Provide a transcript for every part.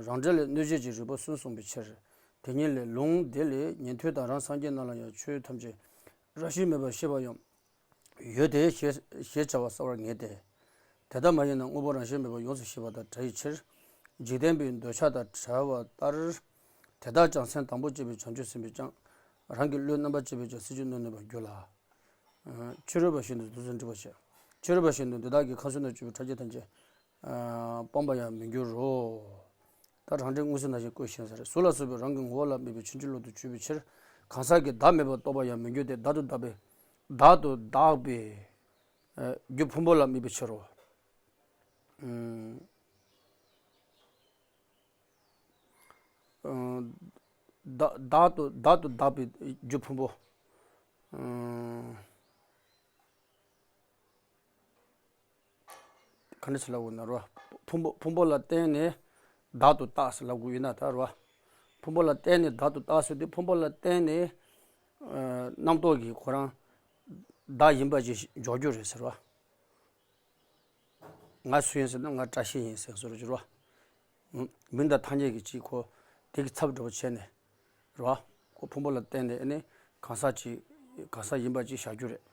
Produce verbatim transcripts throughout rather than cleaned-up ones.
རང་འབྲས་ལས་གནོད་བྱེད་ཀྱི་རིགས་པ་གསུམ་གསུངས་པའི་ཕྱིར། དེ་ཉིད་ལས་ལུང་འདི་ལས་ཉན་ཐོས་དང་རང་སངས་རྒྱས་རྣམས་ལ་ཡང་ཆོས་ཐམས་ཅད་རང་བཞིན་མེད་པར་ཤེས་པ་ཡང་ཡོད་དེ། ཞེས་ཞེས་བྱ་བ་གསལ་བར་ངེས་ཏེ། དེ་ལྟ་མ་ཡིན་ན་དངོས་པོ་རང་བཞིན་མེད་པར་ཡོངས་སུ་ཤེས་པ་དང་བྲལ་བའི་ཕྱིར། འཇིག་རྟེན་པའི་འདོད་ཆགས་དང་བྲལ་བ་ལྟར། དེ་དག་ཀྱང་སེམས་དང་པོ་སྐྱེས་པའི་བྱང་ཆུབ་སེམས་ཀྱིས་ཀྱང་རང་གི་བློའི་རྣམ་པར་ཤེས་པའི་ཀྱང་སྲིད་ཞིར་གནོད་ནུས་པར་འགྱུར་ལ། ཕྱི་རོལ་པ་བཞིན་དུ་འདུག་ཟེར་འགྲིག་པ་བྱས། ཕྱི་རོལ་པ་བཞིན་དུ་འདི་དག་གིས་ཁམས་གསུམ་ན་སྤྱོད་པའི་ཕྲ་རྒྱས་ཐམས་ཅད་སྤང་བར་ཡང་མི་འགྱུར་རོ། ད་རང་འབྲས་མངོན་སུམ་ནང་བཞིན་བཀོད་ཤིང་ཟེར། གཟུགས་ལ་སོགས་པའི་རང་གི་ངོ་བོ་ལ་དམིགས་པའི་ཕྱིན་ཅི་ལོག་ཏུ་གྱུར་པའི་ཕྱིར། གང་ཟག་གིས་བདག་མེད་པར་རྟོགས་པར་ཡང་མི་འགྱུར་ཏེ། བདག་ཏུ་བདག་པའི། བདག་ཏུ་བདག་པའི་རྒྱུ་ཕུང་པོ་ལ་དམིགས་པའི་ཕྱིར་རོ། བདག་བདག་ཏུ་བདག་ཏུ་བདག་པའི་རྒྱུ་ཕུང་པོ། ག་འདྲ་ཞིག་ལབ་དགོས་ན་རོ། ཕུང་པོ་ཕུང་པོ་ལ་བརྟེན་ནས་བདག་ཏུ་བཏགས་ཟེར་ལབ་དགོས་ཡིན་ན་ད་རོ། ཕུང་པོ་ལ་བརྟེན་ནས་བདག་ཏུ་བཏགས་ཟེར་དུས་ཕུང་པོ་ལ་བརྟེན་ནས་རྣམ་རྟོག་གིས་ཁོ་རང་བདག་ཡིན་པ་ཅིག་འཇོག་རྒྱུ་རེད་ཟེར་བ། ང་སུ་ཡིན་ཟེར་ན་ང་བཀྲ་ཤིས་ཡིན་ཟེར་བཟོ་འདྲ་ཅིག་རོ། མིང་དང་ཐ་སྙད་ཀྱི་ཅིག་ཁོ་དེ་གི་ཚབ་འདྲ་པོ་བྱས་ནས་རོ། ཁོ་ཕུང་པོ་ལ་བརྟེན་ནས་ཨ་ནི་གང་ཟག་ཅིག་གང་ཟག་ཡིན་པ་ཅིག་བཞག་རྒྱུ་རེད།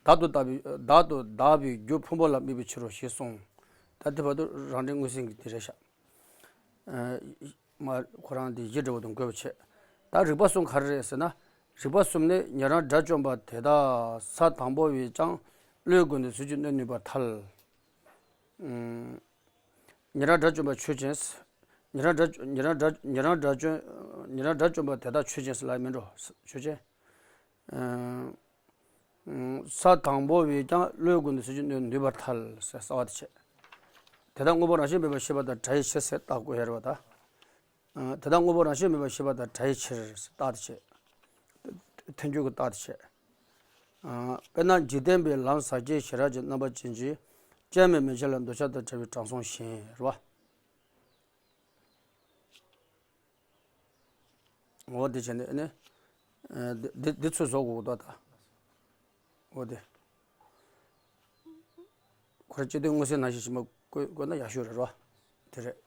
བདག་ཏུ་བདག་པའི་བདག་ཏུ་བདག་པའི་རྒྱུ་ཕུང་པོ་ལ་དམིགས་པའི་ཕྱིར་རོ་ཞེས་གསུངས། ད་དེ་བར་དུ་རང་འབྲས་མངོན་སུམ་གྱི་དེ་རེད་ཤག་མ་ཁོ་རང་དེ་གཞི་འདྲ་བོ་དང་འགོད་པ་བྱས། ད་རིགས་པ་གསུམ་ག་རེ་རེད་ཟེར་ན། རིགས་པ་གསུམ་ནི་ཉན་རང་དགྲ་བཅོམ་པ་དེ་དག་ས་དང་པོ་བས་ཀྱང་བློའི་སྒོ་ནས་ཚུལ་གྱིས་གནོད་ནུས་པར་ཐལ། ཉན་རང་དགྲ་བཅོམ་པ་ཆོས་ཅན། ཉན་རང་དགྲ་ཉན་རང་དགྲ་ཉན་རང་དགྲ་བཅོམ་ཉན་རང་དགྲ་བཅོམ་པ་དེ་དག་ཆོས་ཅན་ཟེར་ལབ་མིན་འགྲོ། ཆོས་ཅན། ས་དང་པོ་བས་ཀྱང་བློའི་སྒོ་ནས་ཚུལ་གྱིས་གནོད་ནུས་པར་ཐལ་ཟེར་གསལ་བ་དེ་བྱས། དེ་དག་དངོས་པོ་རང་བཞིན་མེད་པར་ཤེས་པ་དང་བྲལ་བའི་ཕྱིར་ཟེར་རྟགས་བཀོད་ཡ་རེད་བ་ད། དེ་དག་དངོས་པོ་རང་བཞིན་མེད་པར་ཤེས་པ་དང་བྲལ་བའི་ཕྱིར་ཟེར་རྟགས་དེ་བྱས། ཐལ་འགྱུར་གྱི་རྟགས་དེ་བྱས། དཔེར་ན་འཇིག་རྟེན་པའི་ལམ་ཟག་བཅས་ཞི་རགས་ཀྱི་རྣམ་པ་ཅན་གྱི་སྐྱེ་མེད་མན་ཆད་ལ་འདོད་ཆགས་དང་བྲལ་བའི་དྲང་སྲོང་གཞན་རེད་བ། འོ་དེ་བྱས་ནས་ནི། འདི་འདི་ཚོ་བཟོ་དགོས་འདུག་ད། འོ་དེ། ཁོ་ར་སྤྱི་དོན་མངོན་གསལ་ནང་བཞིན་ཞིག་མ་བཀོད་བཀོད་ན་ཡག་ཤོས་རེད་རོ། དེ་རེད།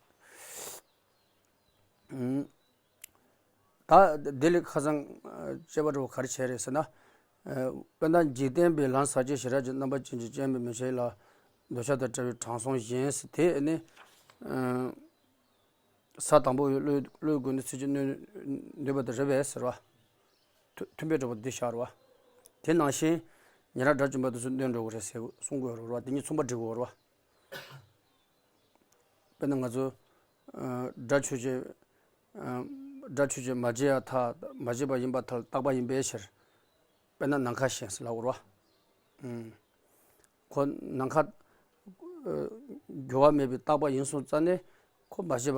ད་དེ་ལས་ཁ་སང་དཔྱད་པ་འདྲ་བོ་ག་རེ་བྱས་རེད་ཟེར་ན། དཔེར་ན་འཇིག་རྟེན་པའི་ལམ་ཟག་བཅས་ཞི་རགས་ཀྱི་རྣམ་པ་ཅན་གྱི་སྐྱེ་མེད་མན་ཆད་ལ་འདོད་ཆགས་དང་བྲལ་བའི་དྲང་སྲོང་གཞན་ཟེར་དེ་ནི། ས་དང་པོ་ཡི་བློའི་བློའི་སྒོ་ནས་ཚུལ་གྱིས་གནོད་ནུས་པ་དེ་རེད་པས་ཟེར་བ། མཐུན་མཐུན་དཔེ་འདྲ་པོ་འདི་བཞག་རེད་བ། དེ་ནང་བཞིན་ཉན་རང་དགྲ་བཅོམ་པ་དེ་ཚོ་གནོད་འགྲོ་གི་རེད་ཟེར་གསུང་དགོས་རེད་བ། དེ་གཉིས་མཚུངས་པ་འགྲིག་གི་རེད་བ། དཔེར་ན་ང་ཚོ་དགྲ་ཆོས་ཅན། དགྲ་ཆོས་ཅན་མ་བྱས་པར་ཐལ། མ་བྱས་པ་ཡིན་པར་ཐལ། རྟག་པ་ཡིན་པའི་ཕྱིར། དཔེར་ན་ནམ་མཁའ་བཞིན་ཟེར་ལབ་དགོས་རེད་བ། ཁོ་ནམ་མཁའ་འགྱུར་བ་མེད་པའི་རྟག་པ་ཡིན་སོང་ཙང་ནས་ཁོ་མ་བྱས་པ་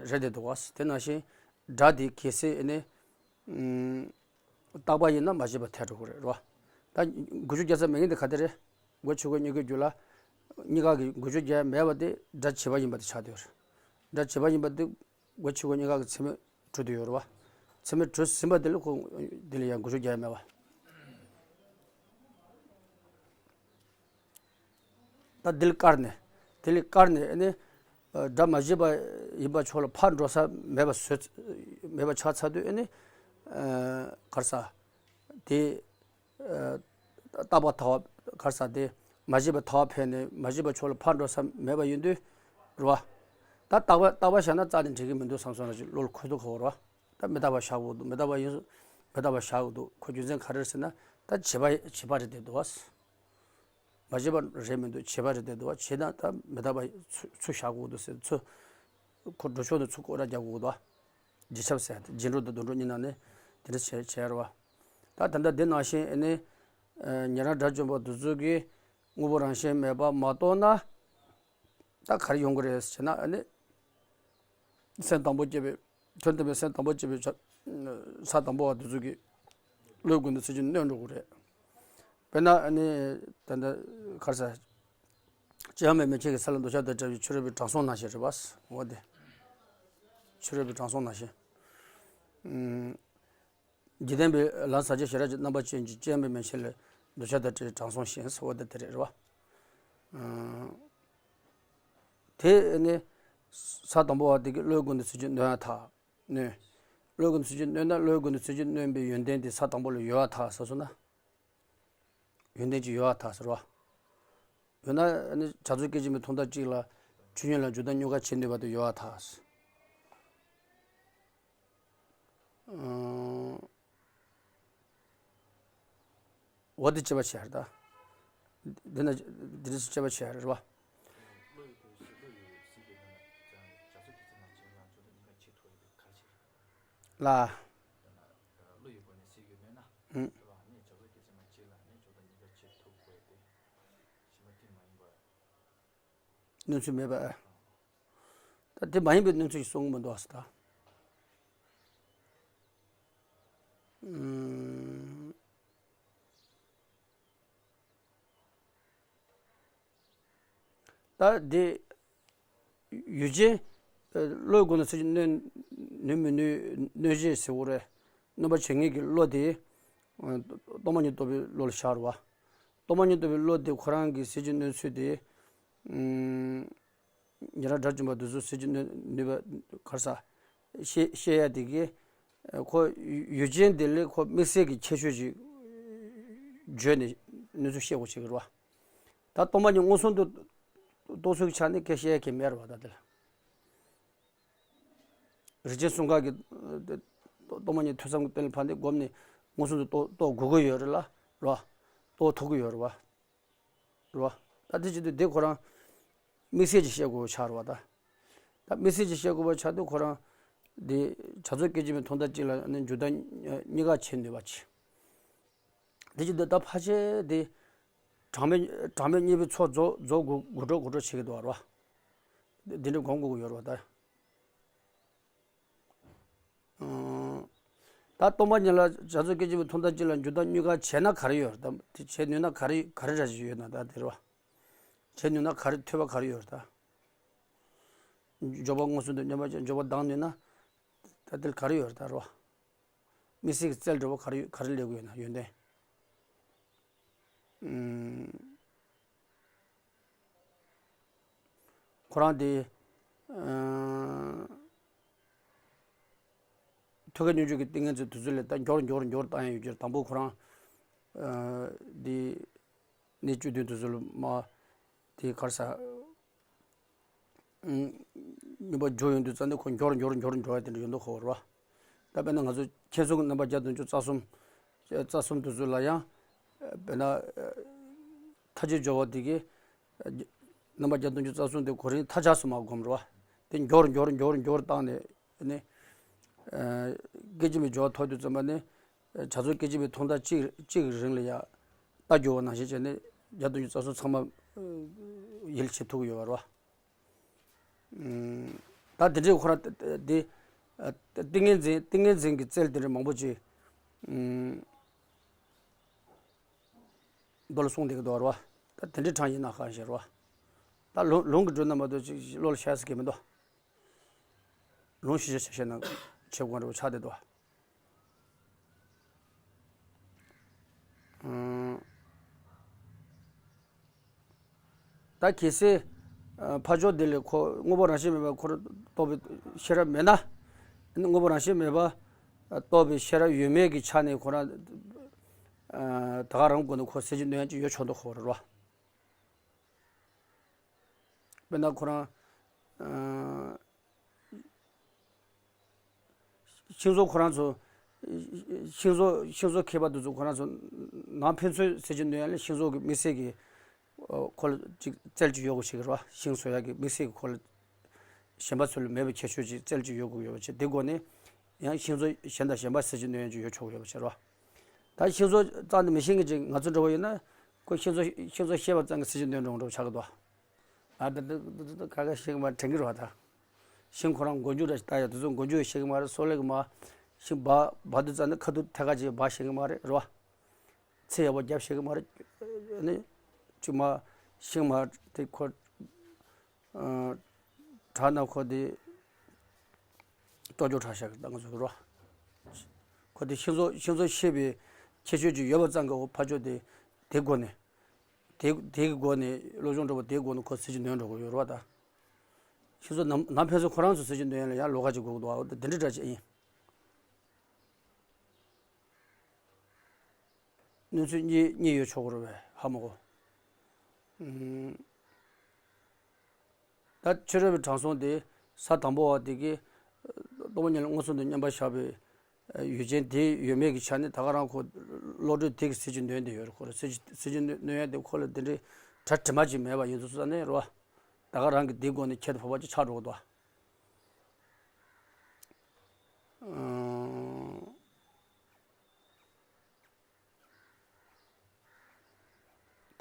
རེད་དེ་འདུག་བ། དེ་ནང་བཞིན་དགྲ་དེ་གལ་སྲིད་ནི་རྟག་པ་ཡིན་ན་མ་བྱས་པ་ཐལ་འགྲོ་གི་རེད་རོ། ད་འགུལ་སྐྱོད་རྒྱག་ས་མེད་མཁན་དེ་ག་དེ་རེད། སྒོ་ཕྱི་སྒོ་གཉིས་ཀའི་རྒྱུད་ལ་གཉིས་ཀ་གི་འགུལ་སྐྱོད་རྒྱག་ཡ་མེད་པ་དེ་དགྲ་བྱས་པ་ཡིན་པ་དེ་ཆགས་བསྡད་ཡོད་རེད། དགྲ་བྱས་པ་ཡིན་པ་དེ། སྒོ་ཕྱི་སྒོ་གཉིས་ཀ་གི་མཚན་མེད་གྲུབ་བསྡད་ཡོད་རེད་བ། མཚན་མེད་གྲུབ་ཟིན་པ་དེ་ལ་ཁོ་དེ་ལ་ཡང་འགུལ་སྐྱོད་རྒྱག་ཡ་མེད་བ། ད་དེ་ལ་བཀར་ནས། དེ་ལ་བཀར་ནས་ཨ་ནི། དགྲ་མ་བྱས་པ་ཡིན་པ་ཕྱོགས་ལ་ཕར་འགྲོ་ས་མེད་པ་བཟོས། མེད་པ་ཆགས་ཚར་དུས་ཨ་ནི། ག་རེ་ཟ། དེ། རྟག་པ་ཐལ་བ་ག་རེ་ཟ་དེ། མ་བྱས་པ་ཐལ་བ་འཕེལ་ནས་མ་བྱས་པ་ཕྱོགས་ལ་ཕར་འགྲོ་ས་མེད་པ་ཡིན་དུས། རེད་བ། ད་རྟག་པ་རྟག་པ་བཞག་ན་རྩ་ནས་འགྲིག་གི་མི་འདུག་བསམ་སོང་ར་ཅིག་བློ་ལ་འཁོར་འདུག་གོ་རེད་བ། ད་མི་རྟག་པ་བཞག་དགོས་འདུག་མི་རྟག་པ་ཡིན། མི་རྟག་པ་བཞག་དགོས་འདུག་ཁོ་རྒྱུ་མཚན་ག་རེ་རེད་ཟེར་ན། ད་བྱས་པ་བྱས་པ་རེད་དེ་འདུག་བ། མ་བྱས་པ་རེད་མི་འདུག་བྱས་པ་རེད་དེ་འདུག་བ། བྱས་ན་ད་མི་རྟག་པ་ཚུར་ཚུར་བཞག་དགོས་འདུག་ཟེར་ཚུར། ཁོ་འགྲོ་ཕྱོགས་ནས་ཚུར་སྐོར་ར་རྒྱག་དགོས་འདུག་བ། རྗེས་ཁྱབ་ཟེར་ཏེ་རྗེས་འགྲོ་དང་དོན་འགྲོ་གཉིས་ནང་ནས་དེ་འདྲ་བྱས་བྱས་རེད་བ། ད་ད་ལྟ་འདི་ནང་བཞིན་ཨ་ནི། ཉན་རང་དགྲ་བཅོམ་པ་འདི་ཚོ་གིས་དངོས་པོ་རང་བཞིན་མེད་པ་མ་རྟོགས་ན། ད་ག་རེ་ཡོང་གི་རེད་ཟེར་ན་ཨ་ནི། སེམས་དང་པོ་སྐྱེས་པའི། དོན་དམ་པའི་སེམས་དང་པོ་སྐྱེས་པའི་ཆ། ས་དང་པོ་བ་དེ་ཚོ་གི་བློའི་སྒོ་ནས་ཚུལ་གྱིས་གནོད་འགྲོ་གི་རེད། དཔེར་ན་ཨ་ནི། ད་ལྟ་ག་རེ་ཟ། སྐྱེ་བ་མེད་མན་ཆད་ཀྱི་ས་ལ་འདོད་ཆགས་དང་བྲལ་བའི་ཕྱི་རོལ་པའི་དྲང་སྲོང་ནང་བཞིན་རེད་པ། འོ་དེ། ཕྱི་རོལ་པའི་དྲང་སྲོང་ནང་བཞིན། འཇིག་རྟེན་པའི་ལམ་ཟག་བཅས་ཞི་རགས་ཀྱི་རྣམ་པ་ཅན་གྱི་སྐྱེ་བ་མེད་མན་ཆད་ལ་འདོད་ཆགས་དང་བྲལ་བའི་དྲང་སྲོང་གཞན་ཟེར་བ་དེ་དེ་རེད་རེད་བ། དེ་ནི་ས་དང་པོ་བ་དེ་གིས་བློའི་སྒོ་ནས་ཚུལ་གྱིས་གནོན་ཡ་ཐག་གནོན། བློའི་སྒོ་ནས་ཚུལ་གྱིས་གནོན་ན་བློའི་སྒོ་ནས་ཚུལ་གྱིས་གནོན་པའི་ཡོན་ཏན་དེ་ས་དང་པོ་ལ་ཡོད་པར་ཐལ་ཟེར་སོང་ན། ཡོན་ཏན་ཅིག་ཡོད་པར་ཐལ་ཟེར་བ། ཡོད་ན་ནི་བྱ་རྫོགས་སྐད་ཅིག་མའི་མཐོང་ཐལ་གཅིག་ལ་ཆོས་ཉིད་ལ་འཇུག་ལྡོག་གཉིས་ཀ་བྱེད་ནུས་པ་དེ་ཡོད་པར་ཐལ་ཟེར། འོ་དེ་དཔྱད་པ་བྱས་རེད་ད། འདི་ན་འདི་འདྲ་ཞིག་དཔྱད་པ་བྱས་རེད་བ། ལ། གནོད་ཚུལ་མེད་པ། ད་དེ་མ་ཡིན་པའི་གནོད་ཚུལ་ཞིག་གསུང་གི་མི་འདུག་ཨ་ཟེར་ད། ཨུམ། ད་དེ་ཡུལ་ཅན། བློའི་སྒོ་ནས་ཚུལ་གྱིས་གནོན་ནུས་མི་ནུས་གནོད་བྱེད་ཟེར་བ་རེད། གནོད་པ་བྱེད་ངེས་ཀྱི་བློ་དེ། སྟོང་པ་ཉིད་རྟོགས་པའི་བློ་ལ་བཞག་རེད་བ། སྟོང་པ་ཉིད་རྟོགས་པའི་བློ་དེ་ཁོ་རང་གི་ཟིལ་གྱིས་གནོན་ཚུལ་དེ། ཉན་རང་དགྲ་བཅོམ་པ་དེ་ཚོ་ཟིལ་གྱིས་གནོན་ནུས་པ་ག་རེ་ཟ། ཤེས་ཤེས་ཡ་དེ་གིས། ཁོ་ཡུལ་ཅན་དེ་ལས་ཁོ་དམིགས་བསལ་གྱི་ཁྱད་ཆོས་ཅིག་བརྗོད་ནས་གནོད་ཚུལ་བཤད་དགོས་བྱེད་ཀྱི་རེད་བ། ད་སྟོང་པ་ཉིད་མངོན་སུམ་དུ་རྟོགས་ཚུལ་གྱི་ཆ་ནས་སྐད་བཤད་ཡ་གལ་མེད་རེད་བ་ད་དེ་ལ། རིགས་ཅན་གསུམ་ཀ་གི་སྟོང་པ་ཉིད་ཐོས་བསམ་གྱི་རྟེན་ལ་ཕར་ནས་བསྒོམས་ནས་མངོན་སུམ་དུ་རྟོགས་རྟོགས་དགོས་ཀྱི་ཡོད་རེད་ལ་རོ། རྟོགས་ཐུབ་ཀྱི་ཡོད་རེད་བ། རེད་བ། ད་དེ་བྱེད་དུས་དེ་ཁོ་རང་དམིགས་བསལ་གྱིས་བཤད་དགོས་པ་ཆགས་རེད་བ་ད། ད་དམིགས་བསལ་གྱིས་བཤད་དགོས་པ་ཆགས་དུས་ཁོ་རང་དེ་བྱ་རྫོགས་སྐད་ཅིག་མའི་མཐོང་ཐལ་གཅིག་ལ་ནི་འཇུག་ལྡོག་གཉིས་ཀ་བྱེད་ནུས་པ་ཅིག་དེ་བྱེད་དུས་ད་ཕལ་ཆེར་དེ་གྲངས་མེད་གྲངས་མེད་གཉིས་པའི་ཚོགས་རྫོགས་རྫོགས་དགོས་དགོས་འགྲོ་དགོས་འགྲོ་བྱེད་ཀྱི་འདུག་བ་རེད་བ། འདི་འདྲ་སྒོམ་དགོས་ཀྱི་ཡོད་རེད་བ་ད། ད་སྟོང་པ་ཉིད་ལ་བྱ་རྫོགས་སྐད་ཅིག་མའི་མཐོང་ཐལ་གཅིག་ལ་འཇུག་ལྡོག་གཉིས་ཀ་བྱས་ན་ག་རེ་ཡོད་རེད་དམ། དེ་བྱས་ནུས་ན་ག་རེ་ག་རེ་འདྲ་ཞིག་ཡོད་ན་ད་དེ་རེད་བ། བྱས་ནུས་ན་ག་རེ་ཐོས་པ་ག་རེ་ཡོད་རེད་ད། འཇོག་པ་མངོན་སུམ་དུ་སྙོམས་པར་འཇོག་པ་ལྡང་ནུས་ན། ད་དེ་ལ་ག་རེ་ཡོད་རེད་ད་རེད་བ། དམིགས་བསལ་གྱི་རྩལ་འདྲ་བོ་ག་རེ་ག་རེ་སླེབས་ཀྱི་ཡོད་ན་ཡོན་ཏན། ཁོ་རང་དེ། ཐོད་རྒལ་སྙོམས་འཇུག་གི་ཏིང་ངེ་འཛིན་དེ་ཚོ་ལས་ད་མགྱོགས་མགྱོགས་མགྱོགས་བཏང་ཡ་ཡོད་ཀྱི་རེད། དང་པོ་ཁོ་རང་དེ་གནས་བཅུ་བདུན་དེ་ཚོ་ལ་མ་དེ་ག་རེ་ཟ། སྙོམས་པར་འཇུག་ཡོང་དུས་ཙམ་ནས་ཁོ་མགྱོགས་མགྱོགས་མགྱོགས་འགྲོ་བ་དེ་འདྲ་ཡོད་མདོག་ཁ་པོ་རེད་བ། ད་དཔེར་ན་ང་ཚོ་མཁྱེན་སོང་གི་རྣམ་པ་བརྒྱ་དང་བཅུ་རྩ་གསུམ། རྩ་གསུམ་དེ་ཚོ་ལ་ཡང་། དཔེར་ན། མཐའ་བརྒྱད་སྦྱོར་བ་དེ་གིས། རྣམ་པ་བརྒྱ་དང་བཅུ་རྩ་གསུམ་དེ་གོ་རིམ་མཐའ་ཆགས་སུ་མ་སྒོམ་རེད་བ། དེ་མགྱོགས་མགྱོགས་མགྱོགས་མགྱོགས་བཏང་ནས་ནི། སྐད་ཅིག་མའི་སྦྱོར་བ་ཐོབ་དུས་ཙམ་པ་ནི། བྱ་རྫོགས་སྐད་ཅིག་མའི་མཐོང་ཐལ་གཅིག་གཅིག་གི་རིང་ལ་ཡང་རྟ་རྒྱུག་པ་ནང་བཞིན་བྱས་ནས་བརྒྱ་དང་བཅུ་རྩ་གསུམ་ཚང་མ་ཡིད་ལ་བྱེད་ཐུབ་ཀྱི་ཡོད་པ་རེད་བ། ད་དེ་འདྲའི་ཁོ་རང་དེ་ཏིང་ངེ་འཛིན་ཏིང་ངེ་འཛིན་གྱི་རྩལ་དེ་འདྲ་མང་པོ་ཅིག་མདོ་ལ་གསུངས་བསྡད་ཀྱི་འདུག་རེད་བ། ད་དེ་འདྲའི་གྲངས་ཡིན་ན་གང་ཞིག་རེད་བ། ད་ལུང་ལུང་གི་སྒྲོན་ན་མ་གཏོགས་ཅིག་བློ་ལ་ཤར་ས་གི་མི་འདུག་ལུང་ཤེས་བྱ་ཤེས་ན་བྱེད་དགོས་རེད་བ་ཆགས་བསྡད་འདུག་ད་གལ་སྲིད། ཕར་ཕྱོགས་འདི་ལས་ཁོ་དངོས་པོ་རང་བཞིན་མེད་པ་ཁོ་རང་རྟོགས་པའི་ཤེས་རབ་མེད་ན། དངོས་པོ་རང་བཞིན་མེད་པ་རྟོགས་པའི་ཤེས་རབ་ཡོད་མེད་ཀྱི་ཆ་ནས་ཁོ་རང་། ད་ག་རང་སྒོ་ནས་ཁོ་ཟིལ་གྱིས་གནོན་ཡ་ཅིག་ཡོད་ཆོག་འདུག་ཁོ་རེད་བ། དཔེར་ན་ཁོ་རང་། ཤིང་བཟོ་ཁོ་རང་ཚོ། ཤིང་བཟོ་ཤིང་བཟོ་མཁས་པ་དེ་ཚོ་ཁོ་རང་ཚོ་ནང་ཕན་ཚུན་ཟིལ་གྱིས་གནོན་ཡ་ལ་ཤིང་བཟོ་གི་དམིགས་བསལ་གྱི། ཁོ་ལ་ཅིག་རྩལ་ཅིག་ཡོད་དགོས་ཤིག་རེད་བ། ཤིང་བཟོ་ཡ་གི་དམིགས་བསལ་གྱི་ཁོ་ལ། གཞན་པ་ཚོ་ལ་མེད་པའི་ཁྱད་ཆོས་ཅིག་རྩལ་ཅིག་ཡོད་དགོས་ཡོད་པ་བྱས་དེ་སྒོ་ནས། ཡང་ཤིང་བཟོ་གཞན་དང་གཞན་པ་ཟིལ་གྱིས་གནོན་ཡ་ཅིག་ཡོད་ཆོག་གི་ཡོད་པ་བྱས་རེད་བ། ད་ཤིང་བཟོ་རྩ་ནས་མི་ཤེས་མཁན་ཅིག་ང་ཚོ་འདྲ་བོ་ཡིན་ན། ཁོ་ཤིང་བཟོ་ཤིང་བཟོ་ཤེས་པ་ཙམ་གྱིས་ཟིལ་གྱིས་གནོན་འགྲོ་འགྲོ་ཆགས་ཀྱི་འདུག་ཨ་ད་ད་ད་ད་ག་ག་ཤེས་ཀྱི་མ་དྲན་གྱི་རེད་བ་ད། ཤིང་ཁོ་རང་མགོ་མཇུག་འདྲ་ཞིག་ལྟ་ཡ་དེ་ཚོ་མགོ་མཇུག་ཤེས་ཀྱི་མ་རེད། སོ་ལེ་གི་མ། ཤིང་སྦ་སྦ་དུས་ཙམ་ནས་ཁ་ཐུག་ཐད་ཀ་ཅིག་སྦ་ཤེས་ཀྱི་མ་རེད་རེད་བ། ཚད་ཡག་པོ་རྒྱབ་ཤེས་ཀྱི་མ་རེད། ཨ་ནི། ཅིག་མ། ཤིང་མ་དེ་ཁོ། བྲག་ན་ཁོ་དེ། ལྕོག་ལྕོག་བྲག་ཤག་གི་ང་ཚོ་རོ། ཁོ་དེ་ཤིང་བཟོ་ཤིང་བཟོ་ཤེས་པའི་ཁྱད་ཆོས་ཅིག་ཡོད་པ་ཙང་གི་འོ་ཕར་ཕྱོགས་དེ། དེ་སྒོ་ནས། དེ་དེ་གི་སྒོ་ནས་བློ་སྦྱོང་འགྲོ་བ་དེའི་སྒོ་ནས་ཁོ་ཟིལ་གྱིས་གནོན་འགྲོ་གི་ཡོད་རེད་བ་ད། ཁྱེད་ཚོ་ནམ་ནམ་ཕན་ཚུན་ཁོ་རང་ཚོ་ཟས་བཅུད་འདོན་ཡ་ལ་ཡང་ལོགས་ཀ་ཅིག་དགོས་ཀྱི་འདུག་ཨ། འོ་དེ་འདྲ་འདྲ་ཅིག་ཡིན། གནོད་འཚེ་གཉིས་གཉིས་ཡོད་ཆོག་གི་རེད་པས་ཧ་མ་གོ། ཨུམ། ད་ཆོས་རབ་པའི་དྲང་སྲོང་དེ་ས་དང་པོ་བ་དེ་གིས་སྟོང་པ་ཉིད་ལ་མངོན་སུམ་དུ་མཉམ་པར་བཞག་པའི་ཡུལ་ཅན་དེ་ཡོད་མེད་ཀྱི་ཆ་ནས་ད་ག་རང་ཁོ་བློ་གྲོས་དེ་གི་ཟས་བཅུད་འདོན་བསྡད་ཡོད་རེད། ཁོ་རང་ཟས་བཅུད་ཟས་བཅུད་འདོན་ཡ་དེ་ཁོ་ལ་དེ་འདྲའི་གྲ་དྲི་མ་ཅིག་མེད་པ་ཡིན་དུས་ཙ་ནས་རེད་པ། ད་ག་རང་གི་དེའི་སྒོ་ནས་ཁྱད་དུ་འཕགས་པ་ཅིག་ཆགས་འགྲོ་གི་འདུག་པ། ཨང་།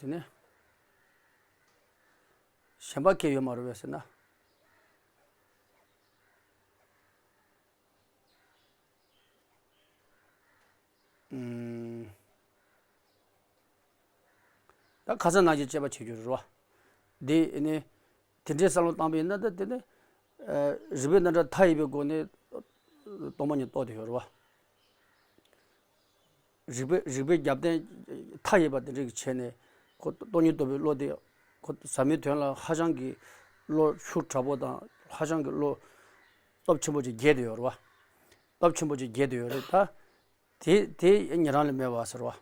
དེ་ནས་གཞན་པ་གང་ཡང་ཡོད་མ་རེད་པས་ཟེར་ན། ཨུམ། ད་ཁ་སང་ནང་བཞིན་དཔྱད་པ་བྱེད་རྒྱུ་རེད་པ། འདི་ནི་དེ་འདྲའི་བསམ་བློ་བཏང་པ་ཡིན་ན་ད་དེ་ནི་ཨ་རིགས་པའི་རྣམ་གྲངས་མཐའ་ཡས་པའི་སྒོ་ནས་སྟོང་པ་ཉིད་རྟོགས་བསྡད་ཡོད་རེད་པ། རིགས་པའི་རིགས་པའི་རྒྱབ་རྟེན་མཐའ་ཡས་པ་དེ་འདྲ་གི་ཆ་ནས་ཁོ་སྟོང་ཉིད་རྟོགས་པའི་བློ་དེ་ཁོ་ཟབ་མོའི་དོན་ལ་ཧ་ཅང་གི་བློ་ཤུགས་དྲག་པོ་དང་ཧ་ཅང་གི་བློ་སྟོབས་ཆེན་པོ་ཅིག་རྒྱས་བསྡད་ཡོད་རེད་པ། སྟོབས་ཆེན་པོ་ཅིག་རྒྱས་བསྡད་ཡོད་རེད་ད། དེ་དེ་ཉན་རང་ལ་མེད་པ་ཟེར་བ།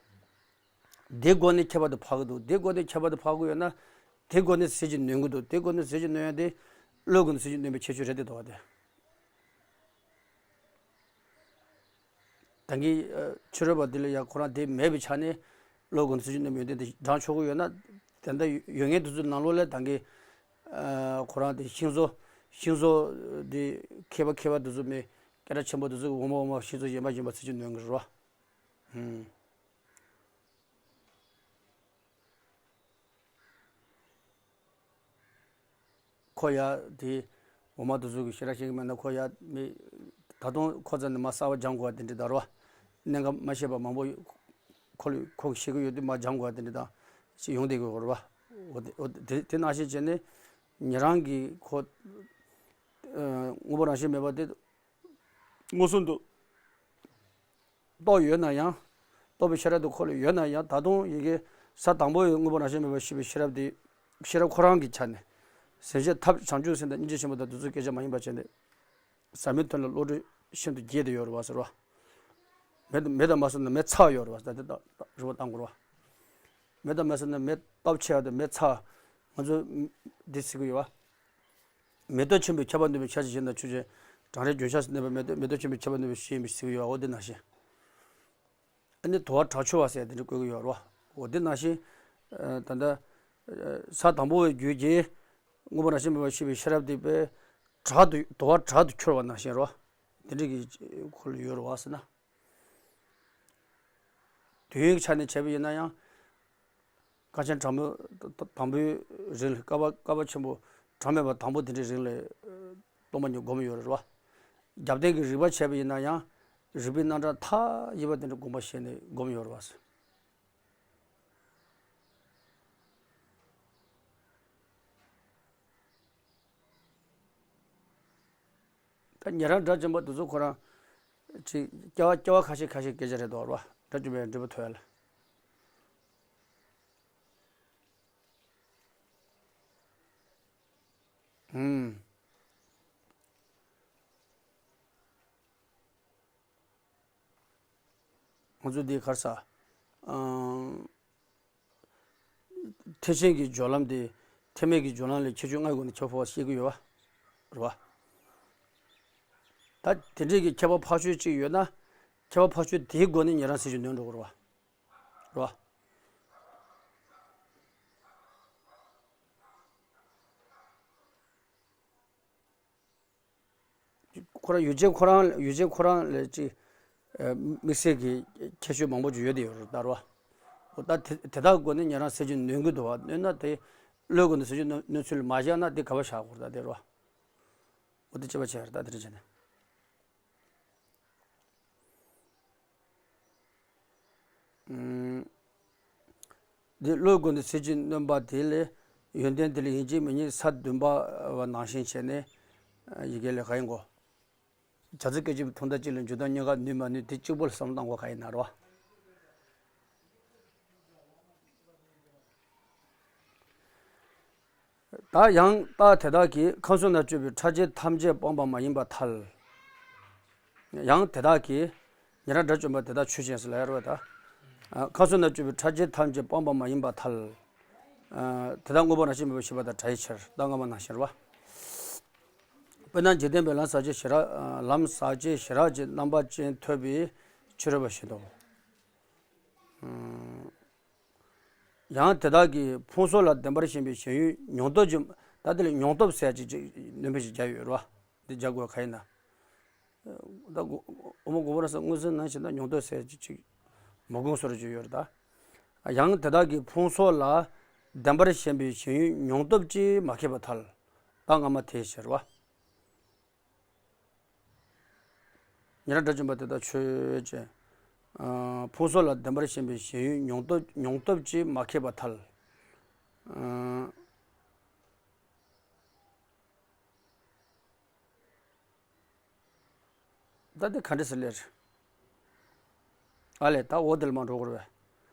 དེའི་སྒོ་ནས་ཁྱད་པར་དུ་འཕགས་ཀྱི་འདུག་དེའི་སྒོ་ནས་ཁྱད་པར་དུ་འཕགས་ཀྱི་ཡོད་ན། དེའི་སྒོ་ནས་ཟས་བཅུད་འདོན་གྱི་འདུག་དེའི་སྒོ་ནས་ཟས་བཅུད་འདོན་ཡ་དེ་བློའི་སྒོ་ནས་ཟས་བཅུད་འདོན་པའི་ཁྱད་ཆོས་རེད་དེ་འདུག་པ་དེ། ད་གིན་ཨ་ཆོས་རབ་པ་འདི་ལ་ཡང་ཁོ་རང་དེ་མེད་པའི་ཆ་ནས་བློའི་སྒོ་ནས་ཟས་བཅུད་འདོན་པའི་ཡོན་ཏན་དེ་བགྲང་ཆོག་གི་ཡོད་ན། དེ་འདྲ་ཡོད་མཁན་དེ་ཚོའི་ནང་ལོགས་ལ་ད་གིན་ཨ་ཁོ་རང་དེ་ཤིང་བཟོ་ཤིང་བཟོ་དེ་མཁས་པ་མཁས་པ་དེ་ཚོ་མེད། སྐད་གྲགས་ཆེན་པོ་དེ་ཚོ་འོ་མ་འོ་མ་ཤིང་བཟོ་གཞན་པ་གཞན་པ་ཟས་བཅུད་འདོན་གྱི་རེད་པ། ཨུམ། ཁོ་ཡ་དེ་འོ་མ་དེ་ཚོ་གི་ཞེ་དྲག་ཤེས་ཀྱི་མེད་ན་ཁོ་ཡ་མི་ད་དུང་ཁོ་ཚོ་ནི་མ་གསར་པ་སྦྱང་དགོས་པ་དེ་འདྲ་ད་རེད་པ། གནད་འགག་མ་ཤེས་པ་མང་པོ་ཁོ་ལ་ཁོ་གི་ཤེས་ཀྱི་ཡོད་དུས་མ་སྦྱང་དགོས་པ་དེ་འདྲ་ད་ཅིག་ཡོང་བསྡད་ཀྱི་ཡོད་རེད་པ། འོ་དེ་འོ་དེ་དེ་ནང་བཞིན་བྱས་ནས་ཉན་རང་གི་ཁོ་ཨ་དངོས་པོ་རང་བཞིན་མེད་པ་དེ། མངོན་སུམ་དུ་རྟོགས་ཡོད་ན་ཡང་། རྟོགས་པའི་ཤེས་རབ་དེ་ཁོ་ལ་ཡོད་ན་ཡང་ད་དུང་ཡི་གེ་ས་དང་པོ་ཡི་དངོས་པོ་རང་བཞིན་མེད་པར་ཤེས་པའི་ཤེས་རབ་དེ། ཤེས་རབ་ཁོ་རང་གི་ཆ་ནས། ཟིན་ཤེས་ཐབས་བྱང་ཆུབ་སེམས་དང་སྙིང་རྗེ་ཆེན་པོ་དང་དེ་ཚོའི་སྐད་ཆ་མ་ཡིན་པ་བྱས་ནས། ཟབ་མོའི་དོན་ལ་བློ་གྲོས་ཤིན་ཏུ་རྒྱས་ཏེ་ཡོད་རེད་པ་ཟེར་བ། མེད་དང་མེད་དང་མ་སོང་ན་མེད་ཚར་ཡོད་རེད་པ་ཟེར་ད་དེ་དག་རེ་བ་བཏང་དགོས་རེད་པ། མེད་དང་མ་སོང་ན་མེད་སྟོབས་ཆེ་བ་དང་མེད་ཚར། ང་ཚོ་འདི་ཟེར་གི་ཡོད་པ། མེ་ཏོག་ཆེན་པོའི་ཁྱད་པར་འདོན་པའི་ཆ་ཤས་གཞན་དང་ཆོས་ཅན། གྲང་རེག་འཇོམས་ཤིང་གནོད་པའི་མེ་ཏོག་མེ་ཏོག་ཆེན་པོའི་ཁྱད་པར་འདོན་པའི་ཤེས་ཡིན་པའི་ཟེར་གི་ཡོད་པ་འོ་འདི་ནང་བཞིན། ཨ་ནི་དུ་བ་དྲག་ཆུ་བ་ཟེར་དེ་འདྲ་བཀོད་ཀྱི་ཡོད་རེད་པ། འོ་འདི་ནང་བཞིན། ཨ་ད་ལྟ་ཨ་ས་དང་པོ་བའི་རྒྱུད་ཀྱི་དངོས་པོ་རང་བཞིན་མེད་པར་ཤེས་པའི་ཤེས་རབ་དེ་དཔེ་དྲག་ཏུ་དུ་བ་དྲག་ཏུ་འཁྱོར་བ་ནང་བཞིན་རེད་པ། དེ་འདྲ་གི་ཁོ་ལ་ཡོད་རེད་པ་ཟེར་ན། དུས་ཡུན་གྱི་ཆ་ནས་བྱས་པ་ཡིན་ན་ཡང་། དཀའ་ཆེན་གྲངས་མེད་དང་པོའི་རིང་ལ་བསྐལ་པ་བསྐལ་པ་ཆེན་པོ་གྲངས་མེད་པ་དང་པོ་དེ་འདྲའི་རིང་ལ་སྟོང་པ་ཉིད་སྒོམ་ཡོད་རེད་པ། རྒྱབ་རྟེན་གྱི་རིགས་པ་བྱས་པ་ཡིན་ན་ཡང་རིགས་པའི་རྣམ་གྲངས་མཐའ་ཡས་པ་དེ་འདྲ་དགོངས་པ་བཞེས་ནས་སྒོམ་ཡོད་རེད་པ། ད་ཉན་རང་དགྲ་བཅོམ་པ་དེ་ཚོ་ཁོ་རང་ཅིག་སྐྱེ་བ་སྐྱེ་བ་ཁ་ཤས་ཁ་ཤས་སྐད་ཆ་རེད་དོ་ར། དགྲ་བཅོམ་པའི་འབྲས་བུ་ཐོབ་ཡ་ལ། ཧུམ། ང་ཚོ་འདི་ག་རེ་ཟ། ཨང་། ཐེག་ཆེན་གྱི་སྦྱོར་ལམ་དེ་ཐེག་དམན་གྱི་སྦྱོར་ལམ་ལས་ཁྱད་ཆོས་ལྔའི་སྒོ་ནས་ཁྱད་པར་འཕགས་པ་བཤད་ཀྱི་ཡོད་པ་རེད་པ། ད་དེ་འདྲའི་གི་ཁྱད་པར་འཕགས་ཆོས་གཅིག་ཡོད་ན། ཁྱད་པར་འཕགས་ཆོས་དེའི་སྒོ་ནས་ཉན་རང་ཟས་བཅུད་འདོན་འགྲོ་གི་རེད་པ། རེད་པ། ཁོ་རང་ཡུལ་ཅན་ཁོ་རང་ཡུལ་ཅན་ཁོ་རང་ལས་ཅིག་ཨ་དམིགས་བསལ་གྱི་ཁྱད་ཆོས་མང་པོ་ཅིག་ཡོད་དེ་ཡོད་རེད་ད་རེད་པ། འོ་ད་དེ་དེ་དག་སྒོ་ནས་ཉན་རང་ཟས་བཅུད་འདོན་གྱི་འདུག་པ། འདོན་ན་དེ་བློའི་སྒོ་ནས་ཟས་བཅུད་འདོན་འདོན་ཚུལ་མ་བཞག་ན་དེ་ག་པར་བཞག་དགོས་རེད་ད་དེ་རེད་པ། འོ་དེ་དཔྱད་པ་བྱས་རེད་ད་དེ་འདྲ་བྱས་ནས། ཨུམ། འདི་བློའི་སྒོ་ནས་ཟས་བཅུད་འདོན་པ་དེ་ལས་ཡོན་ཏན་དེ་ལ་ཡིན་གཅིག་མིན་གཉིས་ས་བདུན་པ་བ་ནང་བཞིན་བྱས་ནས་ཡི་གེ་ལས་ག་ཡིན་གོ། བྱ་ཚིག་སྐད་ཅིག་ཐུང་མཐའ་གཅིག་ལ་འཇུག་ལྡོག་གཉིས་ཀ་ནུས་མ་ནུས་དེ་གཅིག་པོ་ལ་བསམ་བློ་གཏོང་དགོས་ག་ཡིན་ན་རོ། ད་ཡང་རྟགས་དེ་དག་གིས་ཁམས་གསུམ་ན་སྤྱོད་པའི་ཕྲ་རྒྱས་ཐམས་ཅད་སྤངས་པ་མ་ཡིན་པར་ཐལ། ཡང་དེ་དག་གིས། ཉན་རང་དགྲ་བཅོམ་པ་དེ་དག་ཆོས་ཅན་ཟེར་ལབ་ཡ་རེད་པ་ད། ཨ། ཁམས་གསུམ་ན་སྤྱོད་པའི་ཕྲ་རྒྱས་ཐམས་ཅད་སྤངས་པ་མ་ཡིན་པར་ཐལ། ཨ། དེ་དག་དངོས་པོ་རང་བཞིན་མེད་པར་ཤེས་པ་དང་བྲལ་བའི་ཕྱིར། རྟགས་སྔ་མ་ནང་བཞིན་རེད་པ། དཔེར་ན་འཇིག་རྟེན་པའི་ལམ་ཟག་བཅས་ཞི་རགས། ལམ་ཟག་བཅས་ཞི་རགས་ཀྱི་རྣམ་པ་ཅན་ཐོབ་པའི་ཕྱིར་རོ་བ་བཞིན་དུ། ཡང་དེ་དག་གིས་ཕུང་གསོགས་ལ་བདེན་པར་ཞེན་པའི་ཞེན་ཡུལ་མྱོང་སྟོབས་ཀྱི། ད་དེ་ལ་མྱོང་སྟོབས་ཟེར་ཅིག་ཅིག་སྣོན་པ་ཞིག་རྒྱག་ཡོད་རེད་པ། འདི་རྒྱག་དགོས་ག་ཡིན་ན། ད་འོ་མ་གོ་བ་ར་ས་མངོན་སུམ་ནང་བཞིན་ད་མྱོང་སྟོབས་ཟེར་ཅིག་ཅིག་མ་གོ་སོར་ཅིག་ཡོད་རེད་ད། ཡང་དེ་དག་གིས་ཕུང་གསོགས་ལ་བདེན་པར་ཞེན་པའི་ཞེན་ཡུལ་མྱོང་སྟོབས་ཀྱིས་མ་ཁེགས་པར་ཐལ། རྟགས་སྔ་མ་དེའི་ཕྱིར་རོ། ཉན་རང་དགྲ་བཅོམ་པ་དེ་དག་ཆོས་ཅན། ཨ། ཕུང་གསོགས་ལ་བདེན་པར་ཞེན་པའི་ཞེན་ཡུལ་མྱོང་སྟོབས་མྱོང་སྟོབས་ཀྱིས་མ་ཁེགས་པར་ཐལ། ཨ། ད་འདི་ག་འདྲ་ཟེར་ལེ་རེད། ཨ་ལས་ད་འོ་དེ་ལ་མ་འགྲོ་དགོས་རེད་པས།